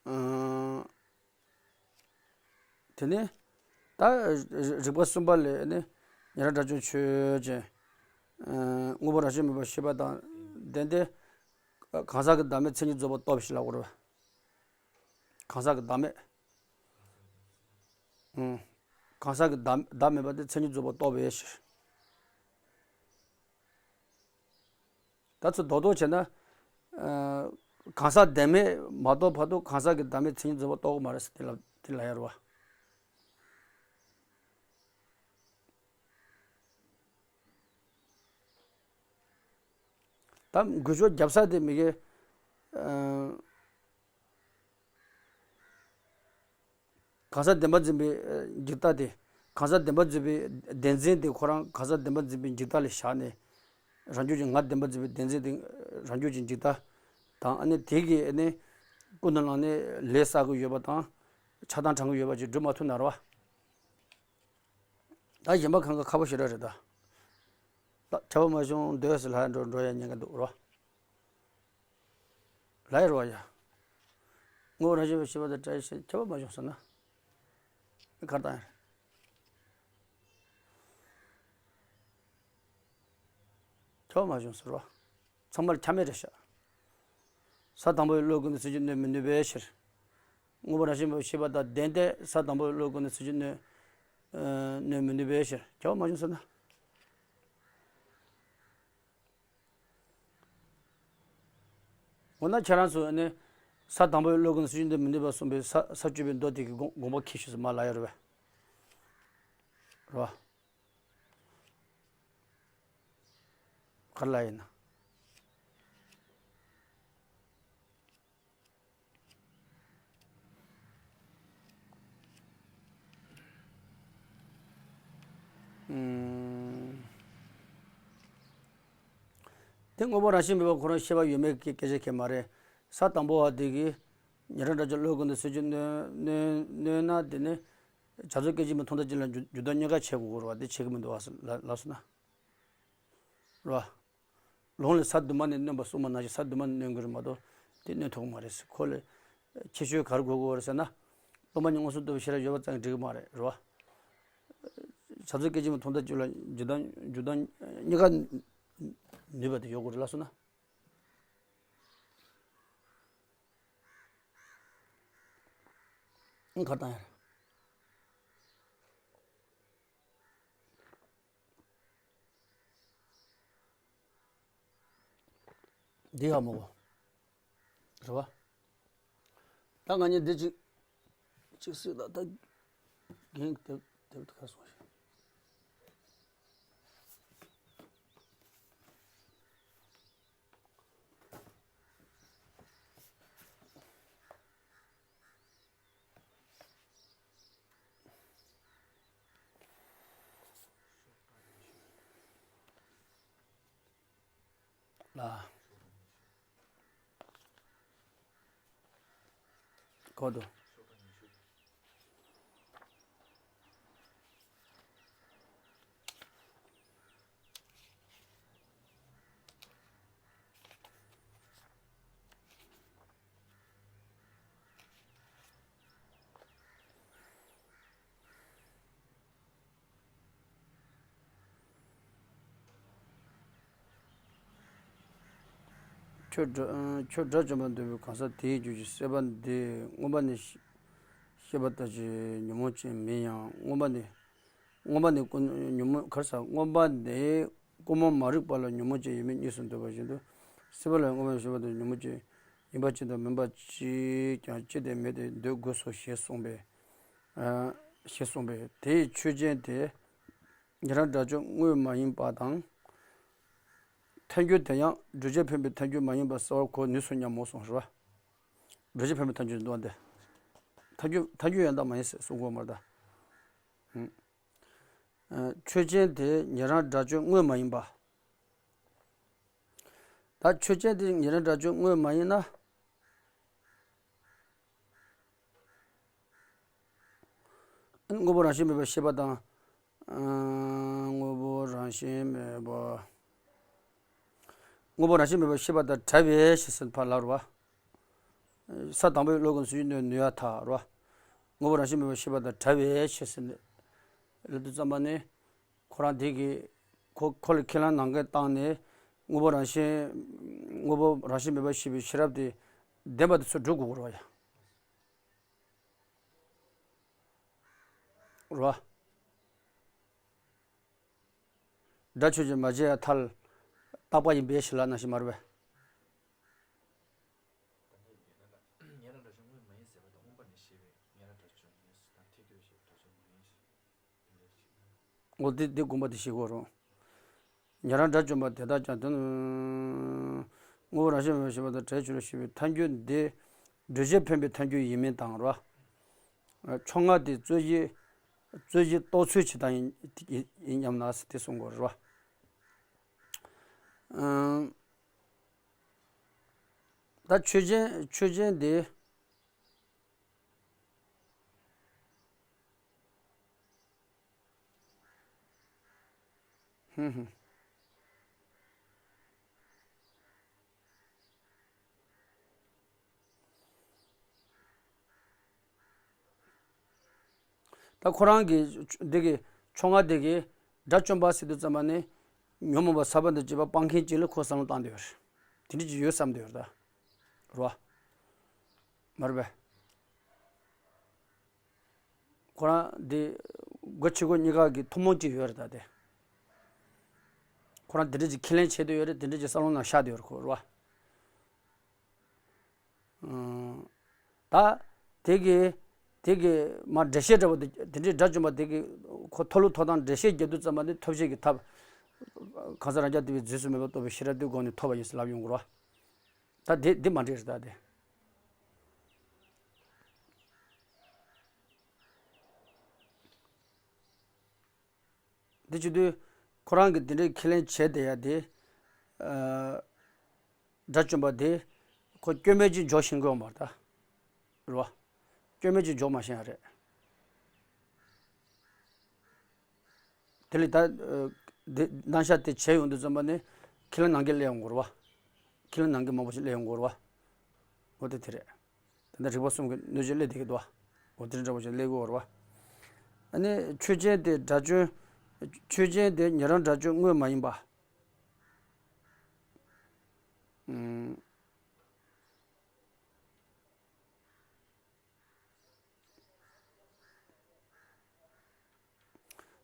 ཨ། དེ་ནས་ད་རིགས་པ་གསུམ་པ་ལས་ནི་ཉན་རང་དགྲ་བཅོམ་ཆོས་ཅན། ཨ། དངོས་པོ་རང་བཞིན་མེད་པར་ཤེས་པ་དང་ལྡན་ཏེ། གང་ཟག་གི་བདག་མེད་མཚན་ཉིད་རྫོགས་པ་རྟོགས་པའི་ཕྱིར་ལབ་དགོས་རེད་བ། གང་ཟག་གི་བདག་མེད། ཨུམ། གང་ཟག་གི་བདག་བདག་མེད་པ་དེ་མཚན་ཉིད་རྫོགས་པ་རྟོགས་པའི་ཕྱིར། ད་ཚུར་རྡོག་རྡོག་བྱས་ན། ཨ། གང་ཟག་བདག་མེད་མ་རྟོགས་བར་དུ་གང་ཟག་གི་བདག་མེད་མཚན་ཉིད་རྫོགས་པ་རྟོགས་ཀྱི་མ་རེད་ཟེར་དེ་ལ་དེ་ལ་ཡ་རེད་བ། ད་འགུལ་སྐྱོད་རྒྱབ་ས་དེ་མི་དགེ། ཨ། གང་ཟག་བདེན་པར་འཛིན་པའི་འཇིག་ལྟ་དེ། གང་ཟག་བདེན་པར་འཛིན་པའི་བདེན་འཛིན་དེ་ཁོ་རང་གང་ཟག་བདེན་པར་འཛིན་པའི་འཇིག་ལྟ་ལ་བཞག་ནས། རང་རྒྱུད་ཀྱི་ང་བདེན་པར་འཛིན་པའི་བདེན་འཛིན་དེ་རང་རྒྱུད་ཀྱི་འཇིག་ལྟ་དང་། ཨ་ནི་དེ་གི་ཨ་ནི་ཀུན་ཏུ་བསླངས་ནས་ལས་བསགས་ཀྱི་ཡོད་པ་དང་། ཆགས་སྡང་དྲངས་ཀྱི་ཡོད་པ་ཅིག་སྒྲུབ་མ་ཐུབ་ན་རེད་བ། ད་གཞན་པ་གང་ག་ཁག་པོ་ཞེ་དྲག་རེད་ད། ད་ཁྱབ་པ་མ་བྱུང་འདོད་ཟེར་ལྷ་འགྲོ་འགྲོ་ཡ་ཉེན་ཁ་འདུག་རོ། ལྷ་ཡི་རོ་ཡ། དངོས་པོ་རང་བཞིན་པའི་ཤེས་པ་དང་བྲལ་ཞིང་ཁྱབ་པ་མ་བྱུང་ཟེར་ན། གར་བཏང་ཡ་རེད། ཁྱབ་པ་མ་བྱུང་ཟེར་རོ། ཚང་མར་ཁྱབ་མེད་རེད་ཤག་ས་དང་པོའི་བློ་ཀུན་ཏུ་སུན་འབྱིན་གནོན་མི་ནུས་པའི་ཕྱིར། དངོས་པོ་རང་བཞིན་པའི་ཤེས་པ་དང་ལྡན་ཏེ་ས་དང་པོའི་བློ་ཀུན་ཏུ་སུན་འབྱིན་གནོན། ཨ། གནོན་མི་ནུས་པའི་ཕྱིར་ཁྱབ་པ་མ་བྱུང་ཟེར་ན། འོ་ན་ཁྱེད་རང་ཚོ་ནི་ས་དང་པོའི་བློ་ཀུན་ཏུ་སུན་འབྱིན་གནོན་མི་ནུས་པ་གསུངས་པའི་ས་ས་བཅུ་པའི་མདོ་དེ་གི་དགོངས་དགོངས་པ་ཁྱེར་ཤོག་ཟེར་མ་ལ་ཡ་རེད་པས། རེད་བ། ག་རེ་ལབ་ཡིན་ན། ཨུམ། དེ་དངོས་པོ་རང་བཞིན་མེད་པ་ཁོ་རང་ཤེས་པ་ཡོད་མེད་ཀྱི་སྐད་ཆ་གང་ཡང་མ་རེད། ས་དང་པོ་བ་དེ་གིས་ཉན་རང་དགྲ་བཅོམ་བློ་ཀུན་ཏུ་སུན་འབྱིན་གནོན་གནོན་གནོན་ན་དེ་ནི། བྱ་རྫོགས་སྐད་ཅིག་མའི་མཐོང་ལྟར་གཅིག་ལ་འཇུག་འཇུག་ལྡོག་གཉིས་ཀ་བྱེད་དགོས་ཀྱི་རེད་བ། དེ་བྱེད་ཀྱི་མི་འདུག་བ་ལབ་སོང་ན། རེད་བ། ལུང་ལས་ས་དུ་མ་ནས་གནོན་པ་གསུངས་པ་ནང་བཞིན་ས་དུ་མ་ནས་གནོན་གྱི་རེད་མ་གཏོགས་དེ་གནོན་ཐུབ་ཀྱི་མ་རེད་ཟེར། ཁོ་ལ་ཁྱད་ཆོས་ག་རེ་དགོས་ཀྱི་རེད་ཟེར་ན། སྟོང་པ་ཉིད་མངོན་སུམ་རྟོགས་པའི་ཤེས་རབ་ཡོད་པ་ཙམ་གྱིས་འགྲིག་གི་མ་རེད། རེད་བ། བྱ་རྫོགས་སྐད་ཅིག་མའི་མཐོང་ལྟར་གཅིག་ལ་འཇུག་ལྡོག་འཇུག་ལྡོག་གཉིས་ཀ་ནུས་པ་དེ་ཡོད་དགོས་རེད་ལབ་སོང་ན། ཨང་གར་བཏང་ཡ་རེད། འདི་ཡག་མོ་གོ། རེད་བ། ད་ང་གཉིས་འདི་གཅིག་གཅིག་སྲིད་ལ་ད་རྒན་དེབ་དེབ་དེ་ག་སོང་ཞིག་ལ། གོ་དོ། ཁྱོད་དགྲ་ཁྱོད་དགྲ་བཅོམ་པར་འདོད་པའི་གང་ཟག་དེའི་རྒྱུད་ཀྱི་སྲེད་པ་འདི་མངོན་པ་ནས་ཤེས་པ་ལྟ་ཅི་ཉོན་མོངས་ཅན་མིན་ཡང་མངོན་པ་ནས་མངོན་པ་ནས་ཀུན་ཉོན་མོངས་གར་ས་མངོན་པ་ནས་ཀུན་རྨོངས་མ་རིག་པ་ལ་ཉོན་མོངས་ཅན་ཡིན་མིན་གཉིས་སུ་འདོད་པ་བཞིན་དུ་སྲེད་པ་ལ་མངོན་པ་ནས་ཤེས་པ་ལྟ་ཅི་ཉོན་མོངས་ཅན་ཡིན་པ་ཅི་དང་མིན་པ་ཅིས་ཀྱང་ཅི་སྟེ་མེད་དེ་འདོད་དགོས་སོ་ཞེས་གསུངས་པས། ཞེས་གསུངས་པས་དེའི་ཆོས་ཅན་དེ། ཉན་རང་དགྲ་བཅོམ་དངོས་མ་ཡིན་པ་དང་། ཐལ་འགྱུར་དེ་ཡང་སྒྲུབ་བྱེད་འཕེན་པའི་ཐལ་འགྱུར་མ་ཡིན་པ་གསལ་བར་གོ་ནུས་སོ་སྙམ་མོ་གསུངས་རེད་བ། སྒྲུབ་བྱེད་འཕེན་པའི་ཐལ་འགྱུར་འདུག་བ་འདི། ཐལ་འགྱུར་ཐལ་འགྱུར་ཡང་དག་མ་ཡིན་ཟེར་གསུང་གོ་མ་རེད་ད། ཨ། ཆོས་ཅན་དེ་ཉན་རང་དགྲ་བཅོམ་དངོས་མ་ཡིན་པ། ད་ཆོས་ཅན་དེ་ཉན་རང་དགྲ་བཅོམ་དངོས་མ་ཡིན་ན། དངོས་པོ་རང་བཞིན་མེད་པའི་ཤེས་པ་དང་། ཨ། དངོས་པོ་རང་བཞིན་མེད་པ། དངོས་པོ་རང་བཞིན་མེད་པའི་ཤེས་པ་དང་བྲལ་བའི་ཕྱིར་ཟེར་ཕར་ལབ་རེད་བ། ས་དང་པོའི་བློ་ཀུན་ཏུ་སུན་འབྱིན་གནོན་ནུས་ཡ་ཐག་རེད་བ། དངོས་པོ་རང་བཞིན་མེད་པའི་ཤེས་པ་དང་བྲལ་བའི་ཕྱིར་ཟེར་ནས་ལབ་དུས་ཙམ་པ་ནི། ཁོ་རང་དེ་གིས་ཁོ་ཁོ་ལ་ཁས་བླངས་གནང་མཁན་བཏང་ནས་དངོས་པོ་རང་བཞིན་དངོས་པོ་རང་བཞིན་མེད་པ་ཤེས་པའི་ཤེས་རབ་དེ་ལྡན་པ་དེ་ཚོ་སྒྲུབ་དགོས་ཀྱི་རེད་བ་ཡ། རོ། སྒྲ་ཆོས་ཅན་མ་བྱས་ཡ་ཐལ། རྟག་པ་ཡིན་པའི་ཕྱིར་ལ་ནང་བཞིན་མ་རེད་པས། ཉན་རང་སྒྲ་ཆོས་དངོས་མ་ཡིན་ཟེར་བ་དང་མངོན་པ་ནས་བཤད་པའི་ཉན་རང་སྒྲ་ཆོས་ཡིན་ཟེར་དང་ཐལ་འགྱུར་ཞེས་པའི་སྒྲ་ཆོས་མ་ཡིན་ཞེས་དེ་འདྲ་ཞིག་འོ་དེ་དེ་དགོངས་པ་དེ་ཤེས་དགོས་རུང་། ཉན་རང་སྒྲ་བཅོམ་པ་དེ་དག་ཀྱང་དོན་དངོས་པོ་རང་བཞིན་མེད་པར་ཤེས་པ་དང་བྲལ་འགྱུར་ཞེས་པའི་ཐལ་འགྱུར་འདི་སྒྲུབ་བྱེད་འཕེན་པའི་ཐལ་འགྱུར་ཡིན་མིན་དང་རོ། ཕྱོགས་སྔ་དེ་རྩོད་གཞི་རྩོད་གཞི་རྟོགས་ཚུལ་ཇི་ལྟར་ཡིན་ཡིན་སྙམ་ན་ཟེར་དེ་གསུང་དགོས་རོ། ད་ཆོས་ཅན་ཆོས་ཅན་དེ། ཧུམ་ཧུམ། ད་ཁོ་རང་གི་འདི་གི་ཕྱོགས་སྔ་འདི་གི་དགྲ་བཅོམ་པ་ཟེར་དུས་ཙམ་པ་ནི་ཉོན་མོངས་པ་ཟག་པ་དང་བཅས་པ་སྤང་མཁན་ཅིག་ལ་ཁོ་བསམ་བློ་བཏང་བསྡད་ཡོད་རེད། དེ་འདྲ་ཅིག་ཡོད་བསམ་བསྡད་ཡོད་རེད་ད། རོ། མ་རེད་པས། ཁོ་རང་འདི་སྒོ་ཕྱི་སྒོ་གཉིས་ཀ་གི་ཐུན་མོང་ཅིག་ཡོད་རེད་ད་དེ། ཁོ་རང་དེ་འདྲ་ཅིག་ཁས་ལེན་བྱས་བསྡད་ཡོད་རེད། དེ་འདྲ་ཅིག་བསམ་བློ་ནང་ཤར་བསྡད་ཡོད་རེད་ཁོ་རོ། ད་དེ་གི་དེ་གི་མ་འགྲེལ་བཤད་འདྲ་པོ་དེ་དེ་འདྲའི་དགྲ་བཅོམ་པ་དེ་གི་ཁོ་མཐོལ་ལོ་ཐོབ་ཐང་འགྲེལ་བཤད་རྒྱབ་དུས་ཙམ་པ་ནི་ཐོབ་བྱེད་ཀྱི་ཐབས་གང་ཟག་རང་རྐྱ་འདུས་པའི་རྫས་སུ་མེད་པར་རྟོགས་པའི་ཤེས་རབ་དེའི་སྒོ་ནས་ཐོབ་པ་ཡིན་ཟེར་ལབ་ཡོང་གི་རོ། ད་དེ་འདི་མ་འགྲིག་རེད་ད་དེ། འདི་བྱེད་དུས་ཁོ་རང་གིས་འདི་འདྲའི་ཁས་ལེན་བྱས་བསྡད་ཡ་དེ། ཨ། དགྲ་བཅོམ་པ་དེ་ཁོ་སྐྱོན་མེད་ཅིག་འཇོག་ཤེས་ཀྱི་ཡོད་མ་རེད་ད། རེད་བ། སྐྱོན་མེད་ཅིག་འཇོག་མ་ཤེས་ཡ་རེད། དེ་ལས་ད། ཨ། དེ་རྣམ་གཞག་དེ་བྱས་ཡོང་དུས་ཙམ་པ་ནི་ཁས་ལེན་ནང་འགལ་སླེབས་ཡོང་གི་རེད་བ། ཁས་ལེན་ནང་འགལ་མང་པོ་ཞིག་སླེབས་ཡོང་གི་རེད་བ། འོ་དེ་དེ་རེད། དེ་འདྲ་རིགས་པ་གསུམ་གྱི་གནོད་བྱེད་སླེབས་བསྡད་ཀྱི་འདུག་བ། འོ་དེ་འདྲ་འདྲ་པོ་ཞིག་སླེབས་ཀྱི་ཡོད་རེད་བ། ཨ་ནི་ཆོས་ཅན་དེ་དགྲ་བཅོམ། ཆོས་ཅན་དེ་ཉན་རང་དགྲ་བཅོམ་དངོས་མ་ཡིན་པ། ཨུམ།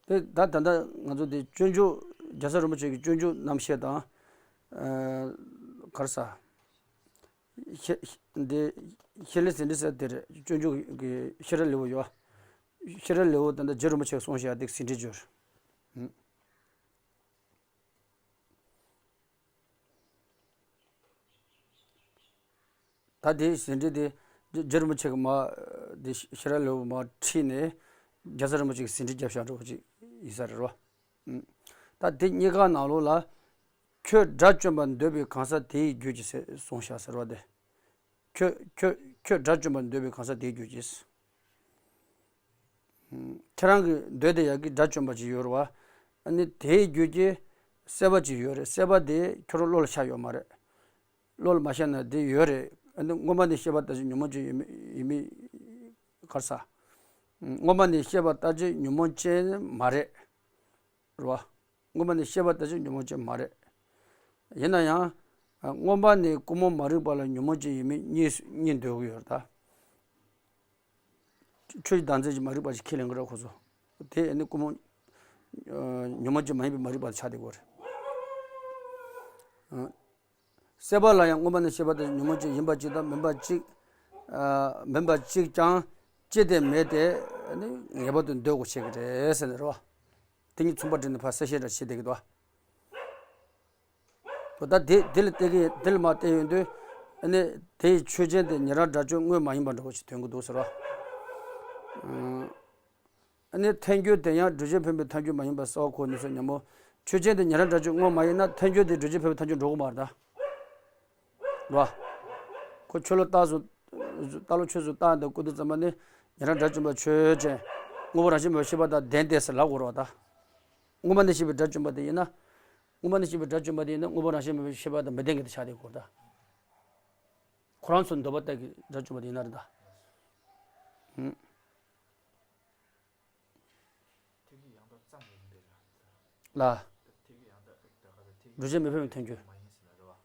དེ་ད་ད་ལྟ་ང་ཚོ་དེ་སྤྱོད་འཇུག་རྒྱལ་ཚབ་རིན་པོ་ཆེ་གི་སྤྱོད་འཇུག་རྣམ་བཤད་དང་། ཨ། ག་རེ་ཟ། ཤེས། འདི་ཤེས་རབ་ཟིན་བྲིས་ཟེར་དེ་རེད། སྤྱོད་འཇུག་གི་ཤེས་རབ་ལེའུ་ཡོད། ཤེས་རབ་ལེའུ་ད་ལྟ་རྗེ་རིན་པོ་ཆེས་གསུངས་བཞག་དེ་ཟིན་བྲིས་བརྗོད། ཨུམ། ད་དེ་ཟིན་བྲིས་དེ་རྗེ་རིན་པོ་ཆེ་གི་མ། དེ་ཤེས་རབ་ལེའུ་མ་ཁྲིད་ནས་རྒྱལ་ཚབ་རིན་པོ་ཆེ་གི་ཟིན་བྲིས་བརྒྱབ་བཞག་འདྲ་པོ་ཅིག་ཡིན་ས་རེད་རོ། ཨུམ། ད་དེ་གཉིས་ཀ་ནང་ལོགས་ལ། ཁྱོད་དགྲ་བཅོམ་པར་འདོད་པའི་གང་ཟག་དེའི་རྒྱུད་ཀྱི་ཟེར་གསུངས་བཞག་ཟེར་བ་དེ། ཁྱོད་ཁྱོད་ཁྱོད་དགྲ་བཅོམ་པར་འདོད་པའི་གང་ཟག་དེའི་རྒྱུད་ཀྱི། ཁྱེད་རང་གིས་འདོད་དེ་ཡག་གི་དགྲ་བཅོམ་པ་ཅིག་ཡོད་རེད་བ། ཨ་ནི་དེའི་རྒྱུད་ཀྱི་སྲེད་པ་ཅིག་ཡོད་རེད། སྲེད་པ་དེ་ཁྱོད་རང་བློ་ལ་ཤར་ཡོད་མ་རེད། བློ་ལ་མ་ཤར་ན་དེ་ཡོད་རེད། ཨ་ནི་སྔོན་མ་ནས་ཤེས་པ་ལྟར་གྱི་ཉོན་མོངས་ཅན་ཡིན་མིན་ཡིན་མིན། ག་རེ་ཟ། སྔོན་མ་ནས་ཤེས་པ་ལྟར་གྱི་ཉོན་མོངས་ཅན་མ་རེད། རེད་བ། སྔོན་མ་ནས་ཤེས་པ་ལྟར་གྱི་ཉོན་མོངས་ཅན་མ་རེད། ཡིན་ན་ཡང་། སྔོན་མ་ནས་ཀུན་རྨོངས་མ་རིག་པ་ལ་ཉོན་མོངས་ཅན་ཡིན་མིན་གཉིས་གཉིས་འདོད་ཀྱི་ཡོད་རེད་ད། ཆོས་ཀྱི་བདག་འཛིན་གྱི་མ་རིག་པ་ཞིག་ཁས་ལེན་གྱི་རེད་ཁོ་ཚོ། དེ་ནི་ཀུན་རྨོངས། ཉོན་མོངས་ཅན་མ་ཡིན་པའི་མ་རིག་པ་ཆགས་བསྡད་ཀྱི་ཡོད་རེད། སྲེད་པ་ལ་ཡང་སྔོན་མ་ནས་ཤེས་པ་དེ་ཉོན་མོངས་ཅན་ཡིན་པ་གཅིག་དང་མིན་པ་གཅིག་ཨ། མིན་པ་གཅིག་ཀྱང་ཅི་སྟེ་མེད་དེ་ནི་ངེས་པར་དུ་འདོད་དགོས་བྱེད་ཀྱི་རེད་ཟེར་ནས་རེད་བ། དེ་གཉིས་མཚུངས་པ་བསྒྲིགས་ནས་ཕར་གསལ་བཤད་འདྲ་བྱེད་བསྡད་ཀྱི་འདུག་བ། ད་དེ་དེ་ལ་བལྟས་ཀྱི་དེ་ལ་མ་བལྟས་ཡོང་དུས་ཨ་ནི་དེའི་ཆོས་ཅན་དེ་ཉན་རང་དགྲ་བཅོམ་དངོས་མ་ཡིན་པ་འདྲ་བོ་ཞིག་སྟོན་གྱི་འདུག་ཟེར་བ། ཨ་ནི་ཐལ་འགྱུར་དེ་ཡང་སྒྲུབ་བྱེད་འཕེན་པའི་ཐལ་འགྱུར་མ་ཡིན་པར་གསལ་བ་ཁོ་ནུས་སོ་སྙམ་མོ། ཆོས་ཅན་དེ་ཉན་རང་དགྲ་བཅོམ་དངོས་མ་ཡིན་ན་ཐལ་འགྱུར་དེ་སྒྲུབ་བྱེད་འཕེན་པའི་ཐལ་འགྱུར་འགྲོ་གི་མ་རེད་ད། རེད་བ། ཁོ་ཆོས་ལ་རྟགས་སུ། རྟགས་ལ་ཆོས་སུ་བཏགས་འདི་བཀོད་དུས་ཙམ་པ་ནི་ཉན་རང་དགྲ་བཅོམ་པ་ཆོས་ཅན། དངོས་པོ་རང་བཞིན་མེད་པའི་ཤེས་པ་དང་ལྡན་ཏེ་ཟེར་ལབ་དགོས་རེད་བ་ད། སྔོན་མ་ནས་ཤེས་པའི་དགྲ་བཅོམ་པ་དེ་ཡིན་ན། སྔོན་མ་ནས་ཤེས་པའི་དགྲ་བཅོམ་པ་དེ་ཡིན་ན་དངོས་པོ་རང་བཞིན་མེད་པའི་ཤེས་པ་དང་མི་ལྡན་གྱི་དེ་ཆགས་བསྡད་དགོས་རེད་ད། ཁོ་རང་ཚོ་འདོད་པ་ལྟར་གྱི་དགྲ་བཅོམ་པ་དེ་ཡིན་ན་རེད་ད། ཧུམ། ཐལ་འགྱུར་ཡང་དག་ཙམ་ཡིན་པས་ལ། ལ། ཐལ་འགྱུར་ཡང་དག་ད་ག་ལ་ཐལ་འགྱུར་སྒྲུབ་བྱེད་མི་འཕེན་པའི་ཐལ་འགྱུར། མ་ཡིན་ཟེར་ན་རེད་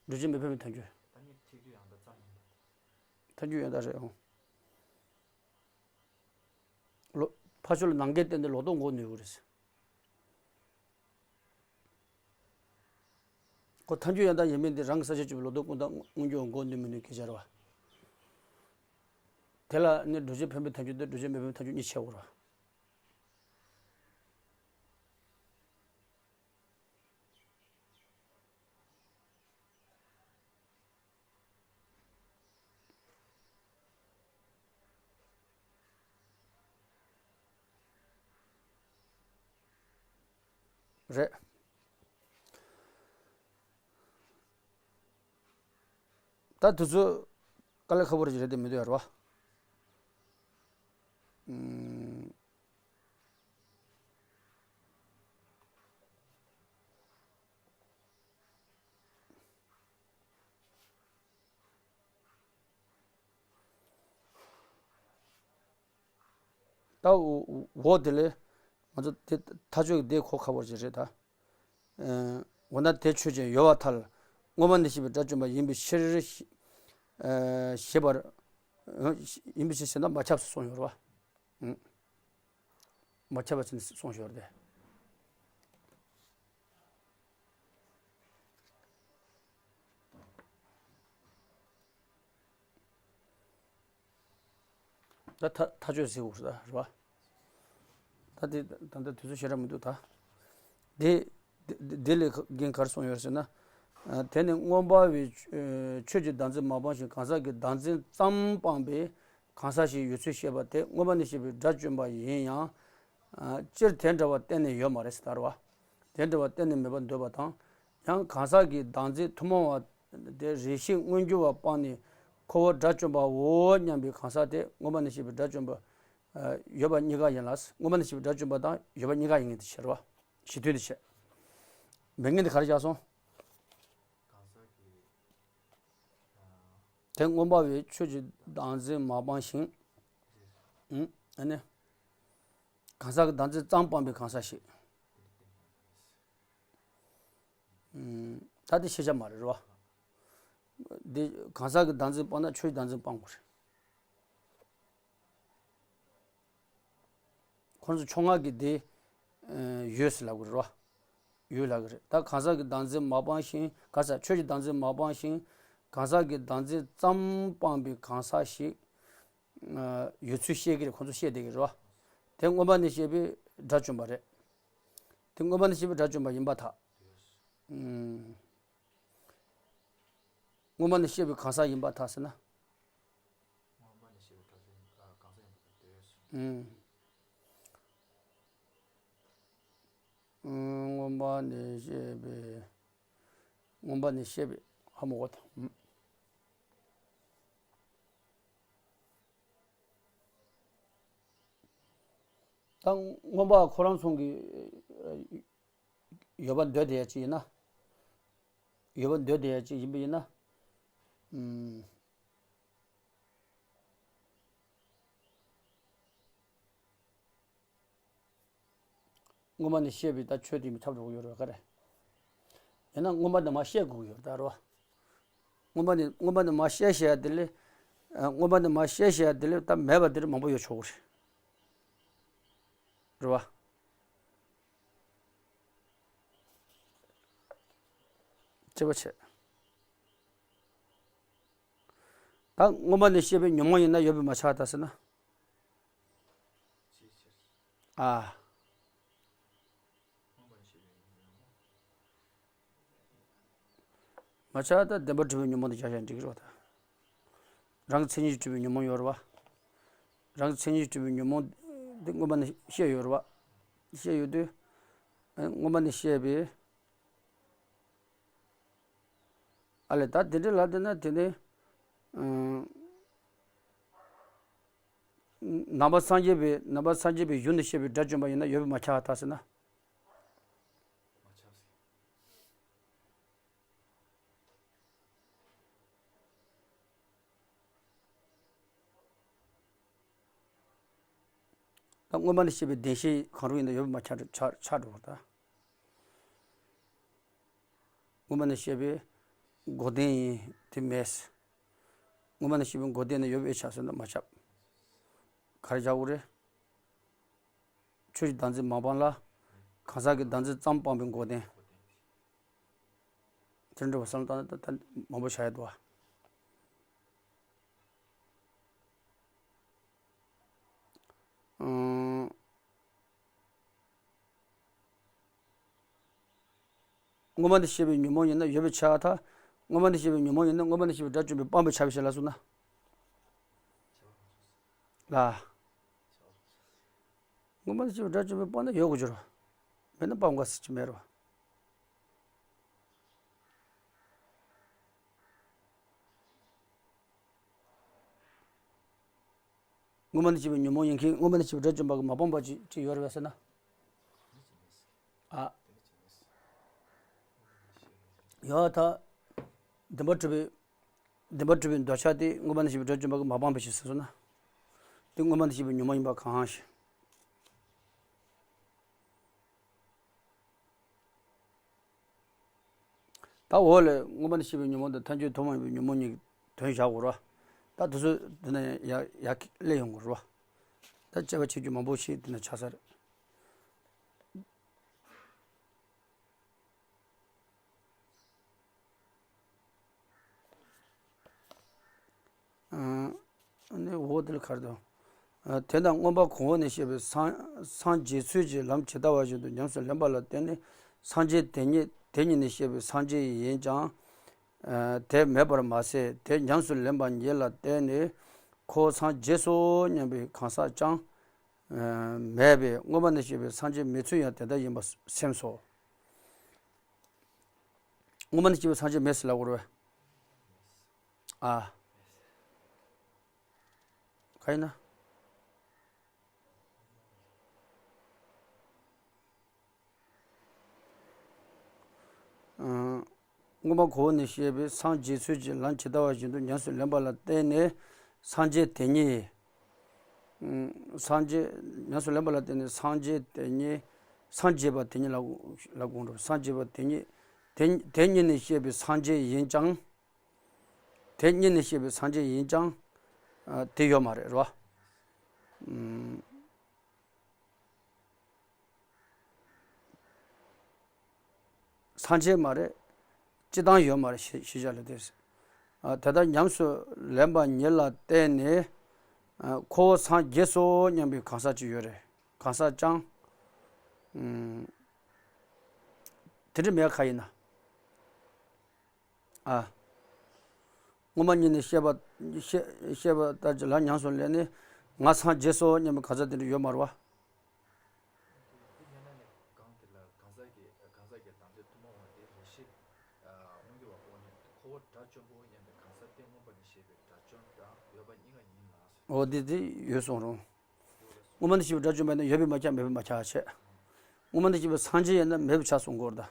བ། སྒྲུབ་བྱེད་མི་འཕེན་པའི་ཐལ་འགྱུར། ད་ནི་ཐལ་འགྱུར་ཡང་དག་ཙམ་ཡིན་པ། ཐལ་འགྱུར་ཡང་དག་རེད་ཨང་། ལོ། ཁ་ཕྱོགས་ལ་ནམ་མཁའི་སྟེང་དུ་ལོག་རྟོག་འགོག་ནུས་ཀྱི་རེད། ཁོ་ཐལ་འགྱུར་ཡང་དག་ཡིན་མིན་དེ་རང་གི་ས་བཅད་བཅུ་པའི་ལོག་རྟོག་ཀུན་བཏགས་མངོན་གྱུར་འགོག་ནུས་མི་ནུས་སྐད་ཆ་རེད་བ། དེ་ལ་ནི་སྒྲུབ་བྱེད་འཕེན་པའི་ཐལ་འགྱུར་དང་སྒྲུབ་བྱེད་མི་འཕེན་པའི་ཐལ་འགྱུར་གཉིས་ཕྱེ་དགོས་རེད་བ། རེད། ད་དུས་ཚོད་དཀའ་ལས་ཁག་པོ་རེད་ཀྱི་རེད་དེ་མི་འདུག་ཡ་རེད་བ། ཨུམ། ད་འོ་འོ་དེ་ལས་ང་ཚོ་དེ་ཐག་གཅོད་ཀྱི་དེ་གོ་ཁག་པོ་ཅིག་རེད་ད། ཨེ། འོ་ན་དེ་ཆོས་ཅན་ཡོད་པར་ཐལ། མངོན་པ་ནས་བཤད་པའི་དགྲ་བཅོམ་པ་ཡིན་པའི་ཕྱིར། ཨེ། ཞེས་པར། ཡིན་པའི་ཕྱིར་ཟེར་ན་མ་ཁྱབ་སོང་ཡོད་རེད་བ། མ་ཁྱབ་པ་ཟེར་ནས་གསུངས་ཤོར་ཏེ། ད་ཐ་ཐག་གཅོད་ཟེར་དགོས་རེད་བ། ད་དེ་ད་ལྟ་དུས་ཚོད་ཞེ་དྲག་མི་འདུག་ད། དེ་དེ་དེ་ལས་རྒན་ག་རེ་གསུངས་ཡོད་ཟེར་ན། དེ་ནི་མངོན་པ་བས་ཆོས་ཀྱི་བདག་འཛིན་མ་སྤངས་ཤིང་གང་ཟག་གི་བདག་འཛིན་ཙམ་སྤངས་པའི་གང་ཟག་ཞིག་ཡོད་ཚུལ་བཤད་པ་དེ་མངོན་པ་ནས་བཤད་པའི་དགྲ་བཅོམ་པ་ཡིན་ཡང་། སྤྱིར་དེ་འདྲ་བ་གཏན་ནས་ཡོད་མ་རེད་ཟེར་བ། དེ་འདྲ་བ་གཏན་ནས་མེད་པར་འདོད་པ་དང་། ཡང་གང་ཟག་གི་བདག་འཛིན་ཐུན་མོང་བ་དེ་རེ་ཞིག་མངོན་གྱུར་བ་སྤངས་ནས་ཁོ་བོ་དགྲ་བཅོམ་པའོ་སྙམ་པའི་གང་ཟག་དེ་མངོན་པ་ནས་བཤད་པའི་དགྲ་བཅོམ་པ་ཡོད་པ་གཉིས་ཀ་ཡིན་ལ། མངོན་པ་ནས་བཤད་པའི་དགྲ་བཅོམ་པ་དང་ཡོད་པ་གཉིས་ཀ་ཡིན་ངེས་དེ་བྱེད་རོ། གཞི་མཐུན་དེ་བྱེད། མེད་ངེས་དེ་ག་རེ་བཞག་སོང་། དེ་མངོན་པ་བས་ཆོས་ཀྱི་བདག་འཛིན་མ་སྤངས་ཤིང་། ཨ་ནི། གང་ཟག་གི་བདག་འཛིན་ཙམ་སྤངས་པའི་གང་ཟག་ཞིག་ད་དེ་ཤེས་བྱ་མ་རེད་རོ། འདི་གང་ཟག་གི་བདག་འཛིན་སྤངས་ན་ཆོས་ཀྱི་བདག་འཛིན་སྤངས་དགོས་རེད། ཁོང་ཚོ་ཕྱོགས་སྔ་གི་དེ་ཡོད་ཟེར་ལབ་དགོས་རེད་རོ། ཡོད་ལབ་གི་རེད། ད་གང་ཟག་གི་བདག་འཛིན་མ་སྤངས་ཤིང་གང་ཟག་ཆོས་ཀྱི་བདག་འཛིན་མ་སྤངས་ཤིང་གང་ཟག་གི་བདག་འཛིན་ཙམ་སྤངས་པའི་གང་ཟག་ཞིག་ཡོད་ཚུལ་བཤད་ཀྱི་རེད། ཁོང་ཚོ་བཤད་བསྡད་ཀྱི་རེད་བ། དེ་མངོན་པ་ནས་བཤད་པའི་དགྲ་བཅོམ་པ་རེད། དེ་མངོན་པ་ནས་བཤད་པའི་དགྲ་བཅོམ་པ་ཡིན་པར་ཐལ། མངོན་པ་ནས་བཤད་པའི་གང་ཟག་ཡིན་པར་ཐལ་ཟེར་ན། མངོན་པ་ནས་བཤད་པའི། མངོན་པ་ནས་བཤད་པའི་ཧ་མ་གོ་དང་། ད་མངོན་པ་ཁོ་རང་ཚོ་གི་ཡོད་པ་འདོད་བསྡད་ཡ་ཅིག་ཡིན་ན། ཡོད་པ་འདོད་བསྡད་ཡ་ཅིག་ཡིན་པ་ཡིན་ན། མངོན་པ་ནས་བཤད་པའི་ད་ཆོས་དེ་མི་ཁྱབ་འགྲོ་གི་ཡོད་རེད་བ་ག་རེ། ཡིན་ན་མངོན་པ་ནས་མར་བཤད་དགོས་ཀྱི་ཡོད་རེད་ད་རོ། མངོན་པ་ནས་མངོན་པ་ནས་མར་བཤད་བཤད་ཡ་དེ་ལས། མངོན་པ་ནས་མར་བཤད་བཤད་ཡ་དེ་ལས་ད་མེད་པ་དེ་འདྲ་མང་པོ་ཡོད་ཆོག་གི་རེད། རེད་བ། ཅི་བ་བྱེད། ད་མངོན་པ་ནས་བཤད་པའི་ཉོན་མོངས་ཡིན་ན་ཡོད་པས་མ་ཁྱབ་པར་ཐལ་ཟེར་ན། ཨ། མ་ཁྱབ་པར་ཐལ། བདེན་པར་གྲུབ་པའི་ཉོན་མོངས་དེ་བཞག་བཞག་འགྲིག་གི་རེད་བ་ད། རང་གི་མཚན་ཉིད་ཀྱིས་གྲུབ་པའི་ཉོན་མོངས་ཡོད་རེད་བ། རང་གི་མཚན་ཉིད་ཀྱིས་གྲུབ་པའི་ཉོན་མོངས་དེ་མངོན་པ་ནས་བཤད་ཡོད་རེད་བ། བཤད་ཡོད་དུས། མངོན་པ་ནས་བཤད་པའི། ཨ་ལས་ད་དེ་འདྲ་ལབ་བསྡད་ན་དེ་ནི། ཨང་། ནང་པ་སངས་རྒྱས་པའི་ནང་པ་སངས་རྒྱས་པའི་ཡུལ་ནས་བཤད་པའི་དགྲ་བཅོམ་པ་ཡིན་ན་ཡོད་པས་མ་ཁྱབ་པར་ཐལ་ཟེར་ན། ད་མངོན་པ་ནས་བཤད་པའི་བདེན་བཞི་གང་རུང་ཡིན་ན་ཡོད་པས་མ་ཁྱབ་ཆགས་ཆགས་འགྲོ་བ་ད། མངོན་པ་ནས་བཤད་པའི་འགོག་བདེན་ཡིན་དེ་མེད། མངོན་པ་ནས་བཤད་པའི་འགོག་བདེན་ནི་ཡོད་པས་ཁྱབ་ཟེར་ན་མ་ཁྱབ། ག་རེ་བྱ་དགོས་རེད། ཆོས་ཀྱི་བདག་འཛིན་མ་སྤངས་ལ། གང་ཟག་གི་བདག་འཛིན་ཙམ་སྤངས་པའི་འགོག་བདེན། དེ་འདྲ་བ་བསམ་བློ་བཏང་ན་ད་ད་མང་པོ་བྱ་ཡ་འདུག་བ། ཨང་། སྔོན་མ་ནས་བཤད་པའི་ཉོན་མོངས་ཡིན་ན་ཡོད་པའི་ཆ་ཐག་སྔོན་མ་ནས་བཤད་པའི་ཉོན་མོངས་ཡིན་ན་སྔོན་མ་ནས་བཤད་པའི་དགྲ་བཅོམ་པས་སྤངས་པའི་ཆ་བཞག་ལ་སོང་ན། ལ། སྔོན་མ་ནས་བཤད་པའི་དགྲ་བཅོམ་པས་སྤངས་ན་ཡོད་དགོས་ཀྱི་རེད། མེད་ན་སྤང་དགོས་ཟེར་གྱི་མེད་རེད། སྔོན་མ་ནས་བཤད་པའི་ཉོན་མོངས་ཡིན་མཁན་སྔོན་མ་ནས་བཤད་པའི་དགྲ་བཅོམ་པ་གིས་མ་སྤངས་པ་ཅིག་ཅིག་ཡོད་རེད་པས་ཟེར་ན། ཨ། ཡོད་ད། བདེན་པར་གྲུབ་པའི། བདེན་པར་གྲུབ་པའི་འདོད་ཆགས་དེ་སྔོན་མ་ནས་བཤད་པའི་དགྲ་བཅོམ་པ་གིས་མ་སྤངས་པ་ཞིག་ཟེར་སོང་ན། དེ་སྔོན་མ་ནས་བཤད་པའི་ཉོན་མོངས་ཡིན་པ་གང་ཞིག་ད་འོག་ལས་སྔོན་མ་ནས་བཤད་པའི་ཉོན་མོངས་དང་ཐལ་འགྱུར་ཐུན་མོང་ཡིན་པའི་ཉོན་མོངས་གཉིས་ཀྱི་དོན་བཞག་དགོས་རེད་བ། ད་དེ་ཚོ་འདི་ན་ཡག་ཡག་གི་སླེབས་ཡོང་དགོས་རེད་བ། ད་དཔྱད་པ་བྱེད་རྒྱུ་མང་པོ་ཞིག་འདི་ན་ཆགས་ས་རེད། ཨ་ནི་འོག་དེ་ལ་ག་རེ་འདུག་ཨ། དེ་དང་མངོན་པ་གོང་འོག་ནས་བཤད་པའི་སངས་སངས་རྒྱས་ཚུལ་གྱི་ལམ་ཇི་ལྟ་བ་བཞིན་དུ་ཉམས་སུ་ལེན་པ་ལ་བརྟེན་ནས་སངས་རྒྱས་དེ་ཉིད་དེ་ཉིད་ནས་བཤད་པའི་སངས་རྒྱས་ཡིན་ཀྱང་། ཨ། དེ་མེད་པར་མ་ཟད་དེ་ཉམས་སུ་ལེན་པ་ཉིད་ལ་བརྟེན་ནས་ཁོ་བོ་སངས་རྒྱས་སོ་སྙམ་པའི་གང་ཟག་ཀྱང་། ཨ། མེད་པས་སྔོན་མ་ནས་བཤད་པའི་སངས་རྒྱས་མེད་ཚུལ་ཡང་དེ་ལྟ་ཡིན་པར་སེམས་སོ། སྔོན་མ་ནས་བཤད་པའི་སངས་རྒྱས་མེད་ཟེར་ལབ་དགོས་རེད་པས། ཨ། ག་ཡིན་ན། ཨ། མངོན་པ་གོང་འོག་ནས་བཤད་པའི་སངས་རྒྱས་ཚུལ་གྱི་ལམ་ཇི་ལྟ་བ་བཞིན་དུ་ཉམས་སུ་ལེན་པ་ལ་བརྟེན་ནས་སངས་རྒྱས་དེ་ཉིད། ཨ། སངས་རྒྱས་ཉམས་སུ་ལེན་པ་ལ་བརྟེན་ནས་སངས་རྒྱས་དེ་ཉིད། སངས་རྒྱས་པ་དེ་ཉིད་ལ་ལ་དགོངས་འགྲོ། སངས་རྒྱས་པ་དེ་ཉིད། དེ་དེ་ཉིད་ནས་བཤད་པའི་སངས་རྒྱས་ཡིན་ཀྱང་། དེ་ཉིད་ནས་བཤད་པའི་སངས་རྒྱས་ཡིན་ཀྱང་། ཨ། དེ་ཡོད་མ་རེད་རོ། ཨུམ། སངས་རྒྱས་མ་རེད། སྤྱིར་བཏང་ཡོད་མ་རེད་ཞེས་ཞེས་བྱ་ལ་དེ། ཨ། དེ་ལྟར་ཉམས་སུ་ལེན་པ་ཉིད་ལ་བརྟེན་ནས། ཨ། ཁོ་བོ་སངས་རྒྱས་སོ་སྙམ་པའི་གང་ཟག་ཅིག་ཡོད་རེད། གང་ཟག་ཅང་། ཨུམ། དེ་འདྲ་མེད་ག་ཡིན་ན། ཨ། སྔོན་མ་ཉིད་ནས་བཤད་པ་བཤད་བཤད་པ་ལྟར་གྱི་ལམ་ཉམས་སུ་ལེན་ནས་ང་སངས་རྒྱས་སོ་སྙམ་པའི་གང་ཟག་དེ་འདྲ་ཡོད་མ་རེད་བ། དེ་ཡིན་ན་ནི་གང་དེ་ལ་གང་ཟག་གི་གང་ཟག་གི་བདག་འཛིན་ཐུན་མོང་བ་དེ་རེ་ཞིག་ཨ། མངོན་གྱུར་བ་ཁོ་ནི་ཁོ་བོ་དགྲ་བཅོམ་པོ་སྙམ་པའི་གང་ཟག་དེ་མངོན་པ་ནས་བཤད་པའི་དགྲ་བཅོམ་དང་ཡོད་པ་གཉིས་ཀ་ཡིན་ལ། འོ་དེ་དེ་ཡོད་གསུངས་རུང་། སྔོན་མ་ནས་བཤད་པའི་དགྲ་བཅོམ་པ་ཡིན་ན་ཡོད་པའི་མ་ཁྱབ་མེད་པའི་མ་ཁྱབ་བྱས། སྔོན་མ་ནས་བཤད་པའི་སངས་རྒྱས་ཡིན་ན་མེད་པའི་ཆ་གསུང་དགོས་རེད་ད།